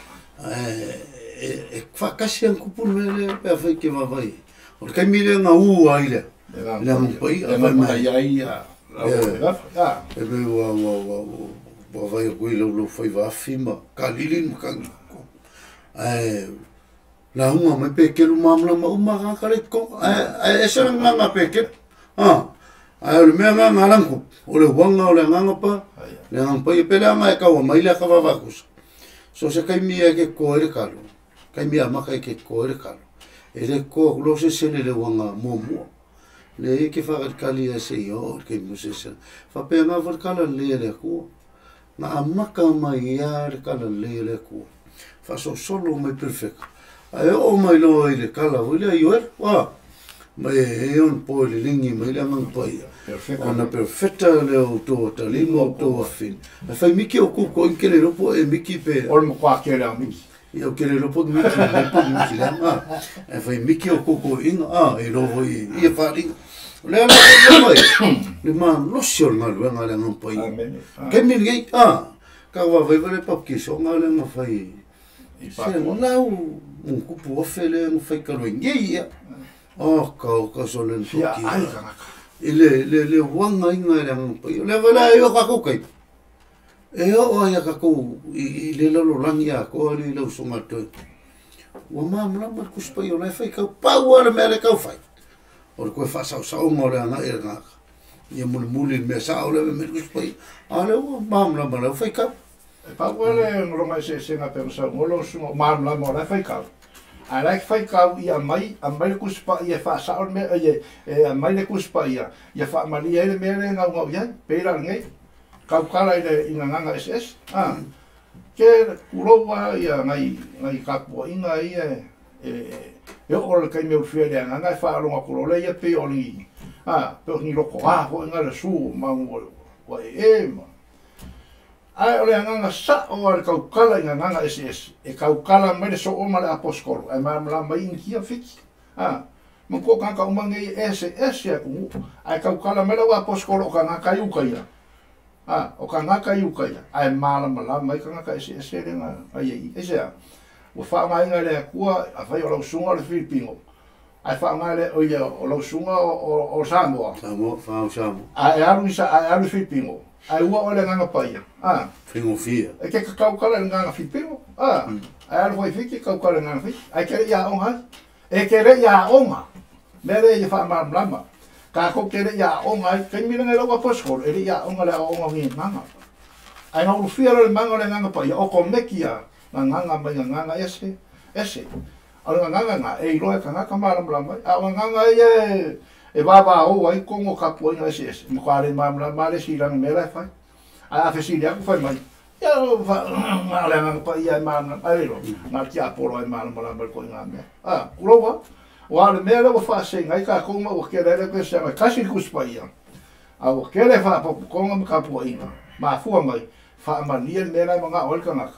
E faatasi ana kupu le mea lea pe afai e te vaavaai. O le taimi lea na ū ai lea. Le Agaga Paia. Le Agaga Paia ai ia. E pei ua vaavaai atu i lau faiva afi ma kalili ma kagi. Ae lauga mai pekelu malamalama uma tagata la i totonu. Ae ese le agaga pekelu. Ae o le mea lena na ala ona tupu, o le uaga o le agaga pa, le Agaga Paia pe leaga e taua mai le ata vaavaatusa. So se taimi ia e te toto ai le talo, taimi amata e te toto ai le talo, e le toto atu loa se sele i le uaga muamua. Leai e te faakalikali lava seia oo i le taimi o se sele. Faapena foi le tala lelei a le Atua. Na amata mai lava le tala lelei a le Atua, faasolosolo mai perofeta, ae oo mai loa i le tala foi lea Ioelo, mai e ona po e liligi mai le Agaga Paia, ona perofeta lea o outou atalii ma outou afafine. Ae fai miki o outou toaiga ke le iloa po o e miki pe... O le matua tele lava o miki. Ia, ou te le iloa po o miki, le po o miki leaga. Ae fai miki o outou toaiga, e iloa foi i ia faaaliga. O lea la foi mai, le malosi o le galuega a le Agaga Paia. Amene. Taimi lenei, ka vaavaai foi le baptisoga lea na fai I se Papua. Lau tupu afe lea na fai talu ai nei ia. O ka o ka so le Fia toki. ai tagata. I le uaga inga e le Agaga Paia. O lea foi la e o kākou taimi. E oo ai a kākou i le lalolagi atoa le i lau usoga toe. Ua malamalama le Tusi Paia o la e fai kau pau lava le mea lea tau fai. O le toe faasaosaoga o le agai i le tagata. Ia mulimuli le mea sao lea me le Tusi Paia. A o lea ua malamalama lau fai kau. E pau le lona eseesega pe ona saunoa lau susuga o malamalama o la e faitau. Ae la e faitau ia aumai, aumai le Tusi Paia e faasao le mea, ia, e aumai le Tusi Paia, ia faamalie ai le mea lea e gaugau i ai. Pei la lenei, kaukala i le i gagaga eseese. Ke kulou lava ia nai, nai tapuaiga ia e oo le taimi e ulufia i le agaga e faalogo atu loa lea ia pei o ni, pei o ni lotoa foi na le su ma ua ee ma. Ae o le agaga sao a le kaukala i gagaga eseese, e kaukala mai le soo ma le aposetolo, ae malamalama mai Initia Fiti. Ma ko tagata uma nei e eseese atunuu, ae kaukala mai lau aposetolo o tagata i uka ia. O tagata i uka ia, ae malamalama ai tagata eseese le na ia i. Aisea, ua faaaogaina e le Atua, afai o lau susuga o le Filipino, ae faaaoga le o ia o lau susuga o Samoa. Samoa, whau Samoa. Ae alu i sa, ae alu i Filipino, ae ua o le Agaga Paia. Faigofie. E ke kaukala i le agaga Filipino. Ae alu foi i Fiti, kaukala i le agaga Fiti. Ae ke le i aoga ai. E ke le i aoga. Mea lea ia faamalamalama. Kākou ke le i aoga ai. Taimi lenei lau aposetolo, e le i aoga le aoaoga o ni agaga. Ae na ulufia loa le maga o le Agaga Paia, o komeki a gagaga mai gagaga ese, ese. A o le gagaga na, e iloa e tagata malamalama ai. A o gagaga ia e vavao ai totonu o tapuaiga eseese, e matua le malamalama lava le isi i lana mea la e fai. Ae a fesili atu fai mai, ia na o le Agaga Paia e malamalama, ae le iloa, na o le tiapolo e malamalama i le ituaiga mea. Tulou lava. Aua o le mea lea ua faasega ai tatou ma ua tele ai le peseaga e tasi le Tusi Paia, a ua tele faapotopotoga ma tapuaiga, mafua mai, faamalie le mea la e manao ai le tagata,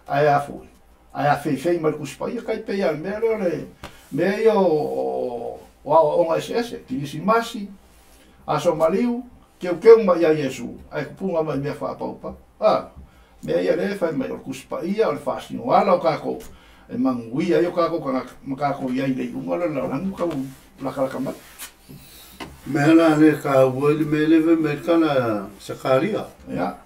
ae a foi, ae afeifei mai le Tusi Paia, tai pei lava o le mea lea o le mea ia o aoaoga eseese, Kirisimasi, Aso Maliu, keukeu mai ia Iesu, ae tupuga mai mea faapaupau. Mea ia lea e fai mai o le Tusi Paia, o le faasinoala o tatou, e manuia ai o tatou tagata ma tatou i ai i le iuga o le lalolagi ua tau lakalaka mai. Mea la le taua i le mea lea fai mai le tala Sakaria. Ia.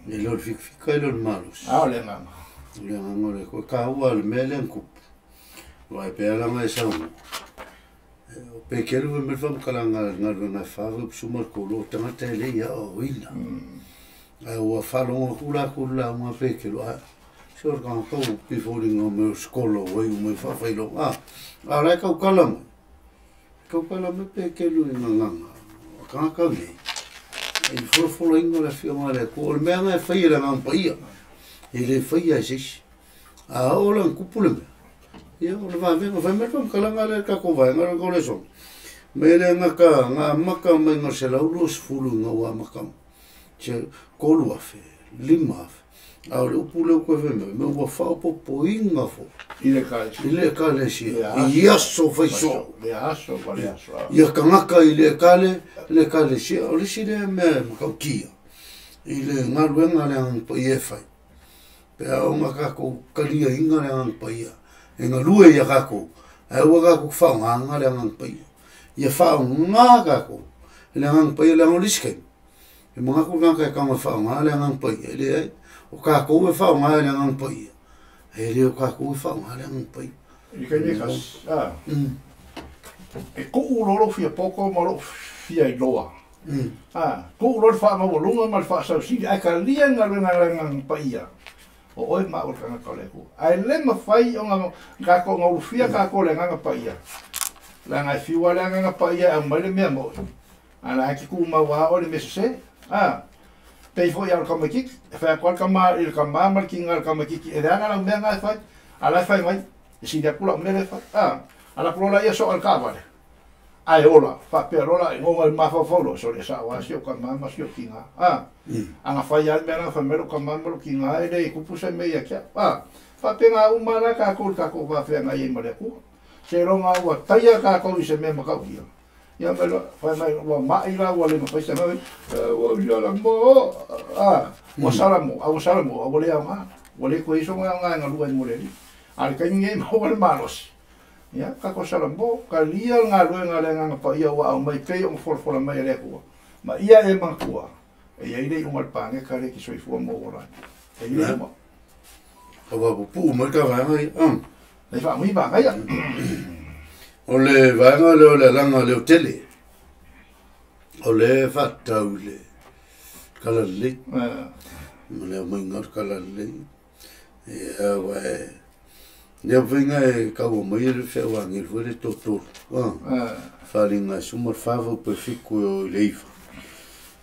E le o le fikafika e le o le malosi. A o le agaga. O le agaga o le Atua. E taua le mea lea na tupu. Aua e pei lava ona e saunoa. O Pekelu fai mai le faamatalaga a le galuega e fa upu ma le tolu, o tagata e le i aoaoina. Ae ua faalogo atu latou i le lauga a Pekelu, a se o le tagata ua pifoliga mai o sekola ua iu mai faafailoga. A o la e tautala mai. Tautala mai Pekelu i gagaga. O tagata nei, i le folafolaina o le afioga a le Atua. O le mea lena e fai e le Agaga Paia, e le faia e se isi. A oo la ona tupu le mea, ia o le vavega, fai mai le faamatalaga lea i le tatou vaega lea o le aso. Mai le gata na amata mai na 120 ina ua amata mai. Se 3,000, 5,000. A o le upu lea ua toe fai mai, me ua faaopoopoina foi I le ekalesia. I le ekalesia. Le aso. I aso faisoo. Le aso ma le aso. Ia tagata i le ekale, le ekalesia. O le isi lea mea e matautia i le galuega a le Agaga Paia e fai. Pe a oo ina tatou taliaina le Agaga Paia e galue ia tatou, ae aua tatou te faaaogaina le Agaga Paia. Ia faaaoga tatou e le Agaga Paia leaga o le isi taimi, e manatu le tagata e tago e faaaoga le Agaga Paia, e leai, o tatou e faaaoga e le Agaga Paia, e le o tatou e faaaoga le Agaga Paia. I le taimi e tasi, a, e tuu loa lou fia poto ma lou fia iloa. A, tuu loa le faamaualuga ma le faasausili, ae talia le galuega a le Agaga Paia, o oe ma au o le tagata o le Atua. Ae le mafai ona tatou gaulufia tatou i le Agaga Paia, leaga e fiu lava le Agaga Paia e aumai le mea moni, a o la e te tumau lava oe i le mea sese. A, pei foi lava o le tamaitiiti, e fai atu lava le tama i le tama ma le tiga i le tamaitiiti, e leaga lau mea na e fai, a o la e fai mai, e sili atu lau mea lea e fai. A, alu atu loa laia soa i le taavale, ae ola, faapea loa la, goga i le mafaufau loa, sole, e sao lava si ou tama ma si ou tiga. A, a na fai lava le mea lena fai mai lou tama ma lou tiga, e le tupu se mea ia te au. A, faapena uma lava la tatou i le tatou va feagai ai ma le Atua. Seiloga ua taia tatou i se mea matautia, ia mai loa, fai mai ua mai la ua le mafai se mea, ua sala mo, a, ua sala mo, a ua sala mo, a ua le aoga, ua le toe i ai sona aoga e galue ai mo le Alii. A o le taimi lenei e maua le malosi, ia, tatou sala mo, talia le galuega a le Agaga Paia ua aumai pei ona folafola mai e le Atua, ma ia e manatua, e i ai le iuga o le paneta lea e te soifua ma ou ola ai. E i ai le iuga. Ua pupuu mai ka vaega ia. Nei faamui vaega ia. O le vaega lea o le alaga leo tele, o le faatatau i le Tala Lelei, ma le aumaiga o le Tala Lelei. Ia, aua e, lea faiga e taua mai e le feau agelu foi le toatolu, faaaliga e 14 faupa e 7 e oo i le 9.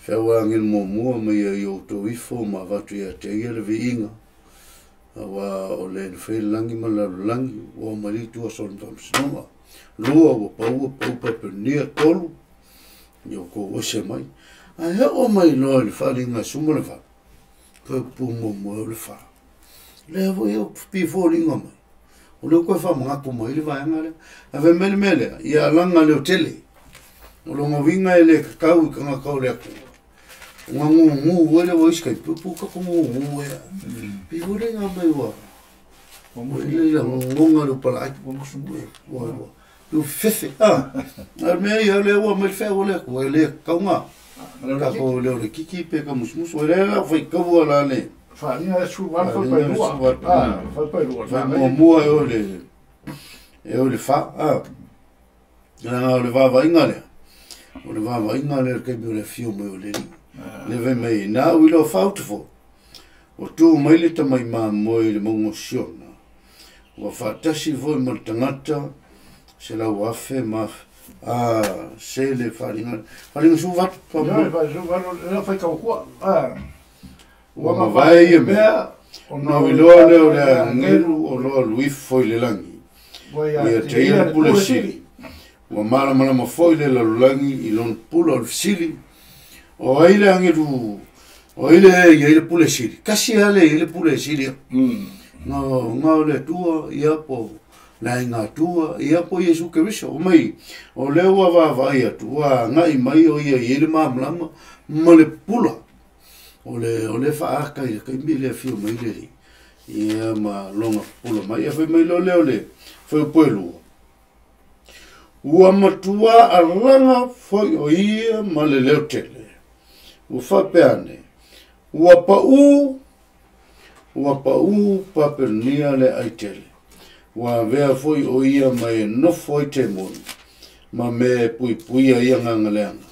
Feau agelu muamua mai ia i outou ifo ma avatu ia te ia le viiga, aua o le na fai le lagi ma le lalolagi, ua oo mai le itu aso o le faamasinoga. Lua, ua pau, ua pau Papelonia. Tolu, ia outou ese mai. Ae oo mai loa i le faaaliga e 18, toe upu muamua o le fa. Lea foi e pifoliga mai, o lea ua toe faamanatu mai le vaega lea. Ae fai mai le mea lea, ia alaga leo tele. O lona uiga e le tatau i tagata o le Atua. O ngā ngūngū e le ua isi kai pupu ka ko ngūngū e. Pifoliga mai ua. Ua ile la ngonga le upala ai. Ua ua. U fefe. Ah. A mea ia le ua mai le whea ua le Atua e le kaunga. Ka ko leo le kiki pe ka musumusu. E le la whai kaua la le. Faaaliga e 18 faupa e lua. A, faupa e lua. Fai muamua e o le e o le fa. A. Leaga o le vaavaaiga lea, o le vaavaaiga lea o le taimi o le afio mai o le Alii. Le fai mai, na au i lau faaute foi, ua tu mai le tamai mamoe i le mauga o Siona, ua faatasi foi ma le tagata 100,000 ma a se le faaaliga, faaaliga 18, Ioe, faaaliga 18, lea fai tautua. A, ua mavae ia mea, ona ou iloa lea o le agelu o lo alu ifo i le lagi, ua ia te ia le pule sili. Ua malamalama foi le lalolagi i lona pula o le fesili, o ai le agelu, o ai le e i ai le pule sili? Tasi lava le i ai le pule e sili atu. Nga nga o le Atua, ia po le aiga Atua, ia po Iesu Keriso. O mai, o lea ua vaavaai atu, ua agai mai o ia i ai le malamalama ma le pula. O le, o le faaata i le taimi le afio mai le Alii, ia ma lona pula mai. Ia fai mai loa lea o le fuaiupu e lua, ua matua alaga foi o ia ma le leo tele. Ua faapea ane, ua paʻū, ua paʻū Papelonia le ai tele. Ua avea foi o ia ma e nofo ai temoni, ma mea e puipuia ai agaga leaga.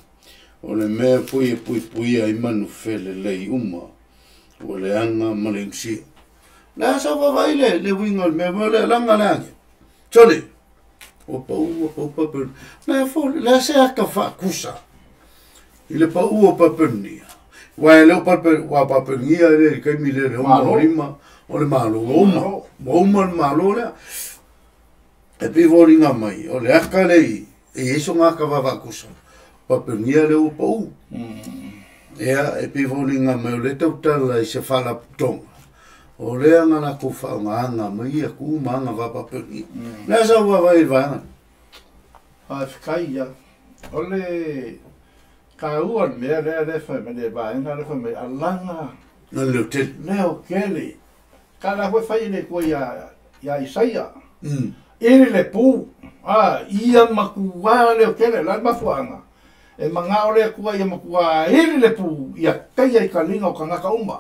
O le mea foi e puipuia ai manu felelei uma, ua leaga ma le inusia. Le a sa vaavaai le, le uiga o le mea, o le alaga le age. Sole, ua pau, ua pau Papelonia. Le a fo, le a se ata faatusa i le pau o Papelonia. Ua e le o Papelonia, ua Papelonia le le taimi le le oma o lima, o le malo, ua uma, ua uma le malo lea. E pei foliga mai, o le ata le i, e i ai sona ata vaavaatusa, Papelonia lea ua pau. Ia, e pei foliga mai o lea tautala i se faalapotopotoga. O lea na lakou faaaogaga mai ia ku ma aga faapapegia. O le a sau vaavaai i le vaega? Faafetai ia. O le taua le mea lea lea fai mai le vaega lea fai mai alaga Na le leotele. Leotele. Ka la foi fai le Atua ia Isaia. Ili le pu, a ia matua leotele la le mafuaaga. E manao le Atua ia matua ili le pu ia teia i kaliga o tagata uma.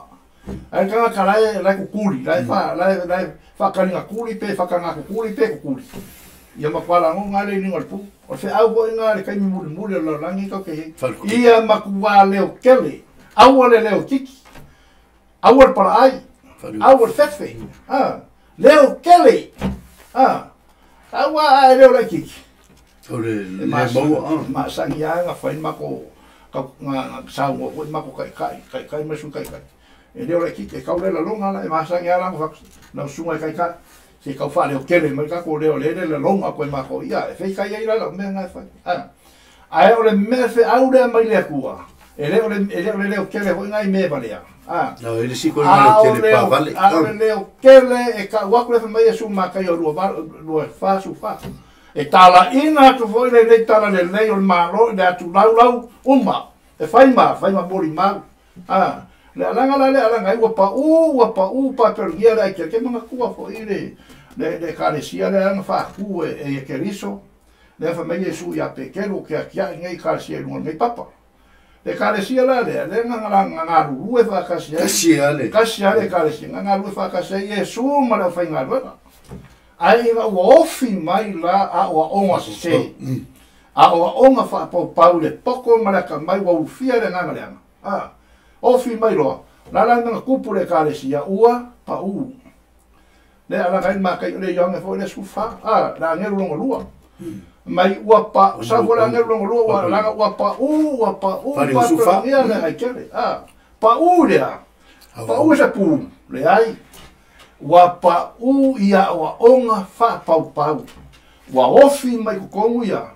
Ae tagata la e kukuli, la e fa la e faakaliga kuli pe faakaga kukuli pe kukuli. Ia matua lagoga le iliga o le pu. O le feau foi na le taimi mulimuli o le lalolagi tatou te i ai. Ia matua leotele, aua le leotiti, aua le palaai, aua le fefe. A leotele. A aua a e leo laitiiti. O le le maua. Masani lava na fai matou na saunoa foi matou taitai, taitai ma sui taitai. E leo laitiiti, e tau le laloga la, e masani lava la lau susuga i taitai. Se tau faaleotele mai tatou leo le le laloga koe matou ia, e feitai ai la lau mea na e fai. Ae o le mea feau lea mai le Atua, e le o le leotele foi nai mea valea. No, e le si koe leotele pavale. A o le leotele e tau atu le fai mai Iesu Mataio 24:14. E talaina atu foi lenei tala lelei o le Malo i le atu laulau uma. E fai ma molimau. Le alaga la le alaga ai ua pau papelonia le ai ke manatua foi le ekalesia le ana faatu e Keriso. Le fai mai Iesu ia Petero ke atia nei ekalesia i luga nei papa. Le ekalesia la lea, le nga galulue faakasi ai. Kasi ale. Kasi ale ekalesia, nga galulue faakasi ai Iesu ma le aufaigaluega. Ae ina ua ofi mai la aoaoga sesē. Aoaoga faapaupau le poko ma le akamai ua ulufia le agaga leaga. Ofi mai loa, la la na kupu le ekalesia ua pau. Le alaga ai makai le ioane foi le 14, la agelu logo lua. Mai ua pa, sa foi le agelu logo lua, ua alaga ua pau, papelonia le aikele. Pau lea, pau se pu, le ai. Ua pau ia aoaoga faapaupau. Ua ofi mai totonu ia,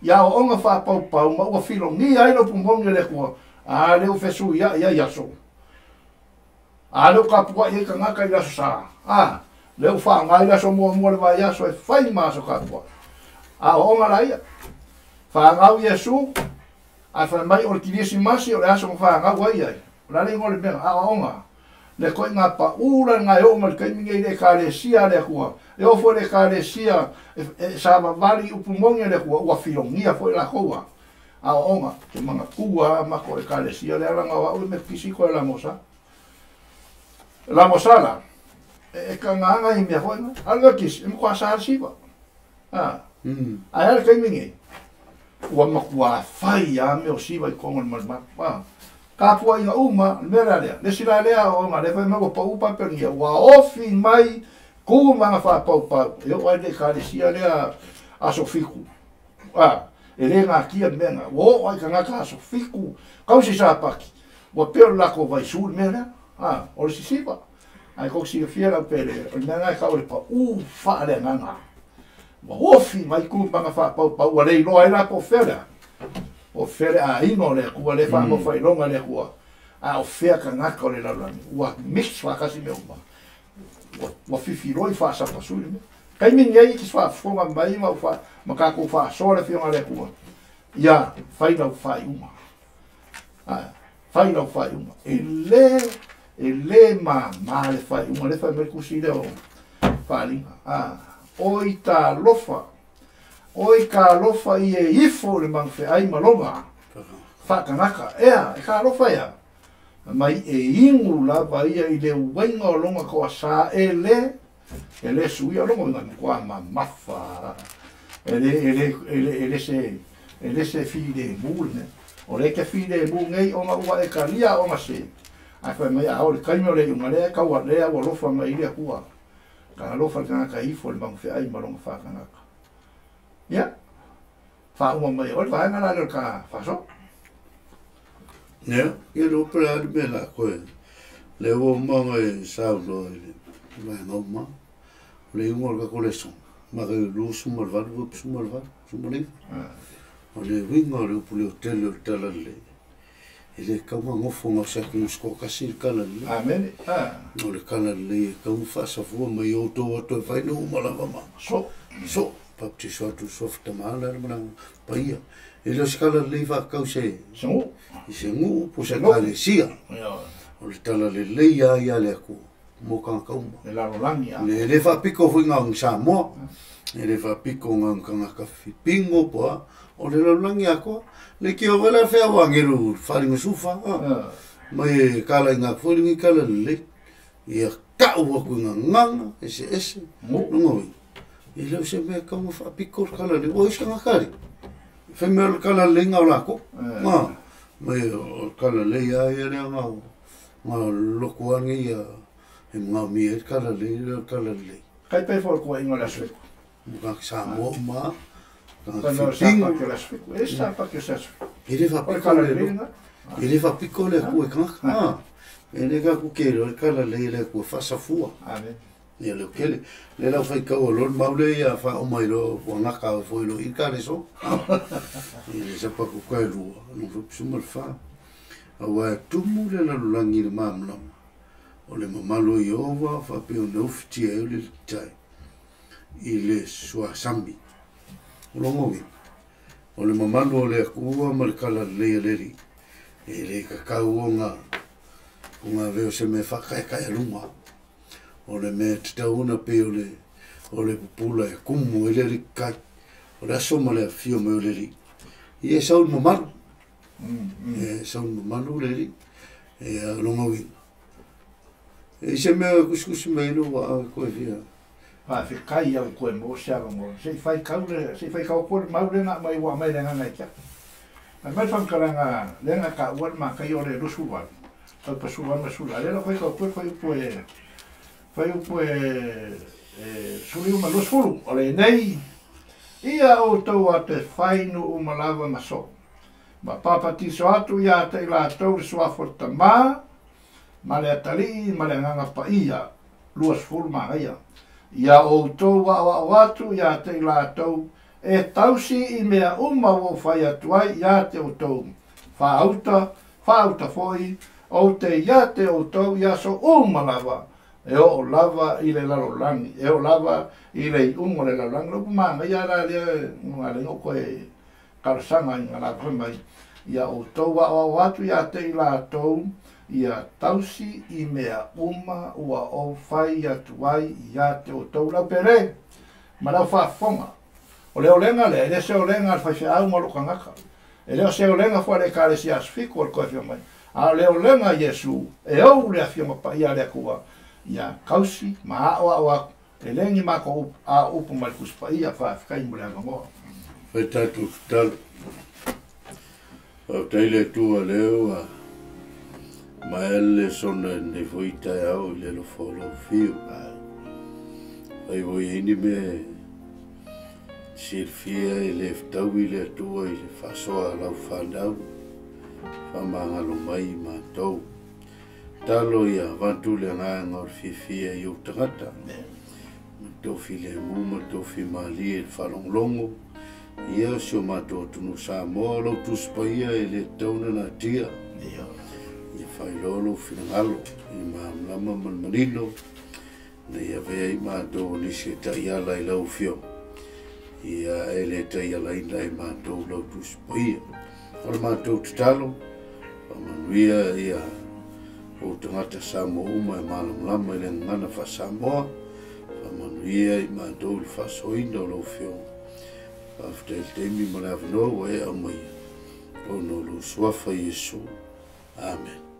ia aoaoga faapaupau ma ua filogia ai le upu moni o le Atua. A le ua fesuiai ai aso. A le ua tapuai ai tagata i le aso sa. Le ua faaaoga ai le aso muamua le vaiaso e fai ma aso tapuai. Aoaoga la ia. Fanau Iesu, ae fai mai o le kirisimasi o le aso ma fanau ai ai. O le a le igoa o le mea, aoaoga. Le koiga pau la ngai oo mai le taimi nei i le ekalesia a le Atua. E oo foi i le ekalesia e savavali upu moni a le Atua, ua filogia foi lakou a. Aoaoga, ke manatua a matou ekalesia lea laga o au le Metotisi koe Lagosa. Lagosa la, e kagaaga i mea foi na. A le Metotisi, e matua sa le siva. Ae a le taimi nei, ua matua fai a mea o siva i totonu o le malumalu. Tapuaiga uma, le mea la lea, le isi la lea aoaoga lea fai mai ua pau papelonia, ua ofi mai ku ma aga faapaupau. E oo ai le ekalesia lea aso 7. E le gatia le mea na. Ua oo ai tagata aso 7, kausi sapati, ua pei o le latou vaisu le mea lea. O le sisiva. Ae kou silafia lau pele, o le mea na e tau o le pau faaleagaga. Ua ofi mai ku ma aga faapaupau, ua le iloa ai la po o fea lea. O fea le aiga o le Atua, le faamaofailoga le Atua. A o fea tagata o le lalolagi. Ua mix faatasi mea uma. Ua fifiloi faasapasui le mea. Taimi nei i te faafofoga mai ma tatou faasoa le afioga a le Atua. Ia, fai lau faaiuga. Fai lau faaiuga. E le mamā le faaiuga, le fai mai le tusi lea o Faaaliga. Oi talofa. Oi talofa i e ifo i le magafeai ma lona faakanaka. Ea, e talofa ia. Mai e inu lava ia i le uaiga o lona toasā e le suia longa uiga matua mamafa. E le se filemu le mea. O le ke filemu nei ona ua e kalia ona se. Ae fai mai a o le taimi o le iuga lea e tau lea ua alofa mai i le Atua. Ka alofa le tagata ifo i le magafeai ma lona faakanaka. Ia, faauma mai o le vaega la lea o le ka faasoa. Ia, ia le opera le mea la koe. Le ua umanga e saunoa i le vaega uma. O le iuga o le tatou leso. Ma ka 28, 28, 19. O le uiga o le upu leotele o le tala lelei. E le tau gofo ga o se atunu'u se to'atasi le tala lelei. Amene. O le tala lelei e tau fa'asafua mai outou atu e fai uma lava ma So. So baptiso atu suafa Tamā le Ala ma le Agaga Paia. E le o se tala lelei fa'atatau se Se i se nu'u po se nu'u. Ekalesia. O le tala lelei a ia le Atua mo tagata uma. Le lalolagi a. Le lē fa'apito fo'i gaogi Samoa, e lē fa'apito gaogi tagata fipino po a o le lalolagi atoa. Le kio foi la feau agelu faaligasufa a mai e kalaiga atu foi lenei tala lelei. Ia ta'u atu i gagaga eseese loga uiga. E le o se mea e tatau ona fa'apito le tala lelei, ua isi tagata alii, faimea o le tala lelei na o latou. A mai o le tala lelei a ia lea na na lotu ane ia e manaomia ai le tala lelei lea o le tala lelei. Kai pe foi ko inga le aso. Mo tagata Samoa uma, tagata Kana sa fipino. pa ke le aso. E sa pa ke se aso. E lē O le fa'apito tala le lelei na. E lē fa'apito le Atua i tagata. A e lē tatou ke le tala lelei e le Atua fa'asafua. Amen. Ia leo kele. Le lau whaikau o lor maule ia wha o mai lo wangaka o foi lo i ka le so. I le sapa ku kai lua, no fup le wha. Aua e tumu le lalolagi le malamalama. O le mamalu o Ieova faapea ona ufitia ai o le alititai i le suasami. O lona uiga, o le mamalu o le Atua ma le talalelei a le Alii, e lē tatau ona ona avea o se mea faataetaealuga. O le mea tatau ona pei o le o le pupula e kumu ai le alititai. O le aso ma le afifio mai o le Alii. Ia e sau le mamalu. E sau le mamalu le Alii. Ia o lona uiga. E i se mea kusikusi mai ai lou vaa e koe fia. Faafetai au koe mo se avanoa. Se i fai kau le, se i fai kau koe le mau lena mai ua mai le agaga i te ata. Fai mai le faamatalaga lea na taua le mataia o le 28, taupa 18 ma 18, a lea la fai kau koe le fuaiupu e, fuaiupu e, e 19 ma 20, o lenei, Ia outou a te fai nuu uma lava ma soo, ma papatiso atu ia te i latou le suafa o le Tamā, ma le Atalii, ma le Agaga Paia, 20 manaia. Ia outou aoao atu ia te i latou e tausi i mea uma ua ou fai atu ai ia te outou, faauta, faauta foi, ou te ia te outou i aso uma lava, e oo lava i le lalolagi, e oo lava i le iuga o le lalolagi. O le upu manaia la lea e ala ai ona ou toe talosaga i ngā fai mai, ia outou aoao atu ia te i latou, ia tausi i mea uma ua ou fai atu ai ia te outou lau pele, ma lau faafofoga. O le olega lea, e le se olega a le faifeau ma lou tagata. E le o se olega foi a le Ekalesia Aso Fitu o le toe afio mai, a o le olega a Iesu e ou le afioga paia a le Atua, ia tausi ma aoao atu, e le ni matou upu, a o upu mai le Tusi Paia. Faafetai mo le avanoa. Fai tatou tatalo. Faafetai le Atua lea ua maea le lesona i lenei foi taeao i le alofa o lau afio. Fai foi ai ni mea e silafia e le fetaui le Atua i le faasoa a lau fanau, faamagalo mai i matou. Talo ia avatu le agaga o le fiafia i ou tagata. Ma le tou filemu ma le tou fimalie i le faalogologo, ia o si o matou atunuu Samoa, o lou Tusi Paia e le tatau ona natia. Ia faailoa lou finagalo i le malamalama ma le manino, ina ia avea ai matou o nisi e taiala i lau Afioga, ia e le taialaina e matou lau Tusi Paia. O le matou tatalo, faamanuia ia ou tagata Samoa uma e malamalama i le gagana faa-Samoa, faamanuia i matou i le faasoaina o lau Afioga. Faafetai i le taimi ma le avanoa ua e aumaia, ona o lou suafa Iesu. Amen.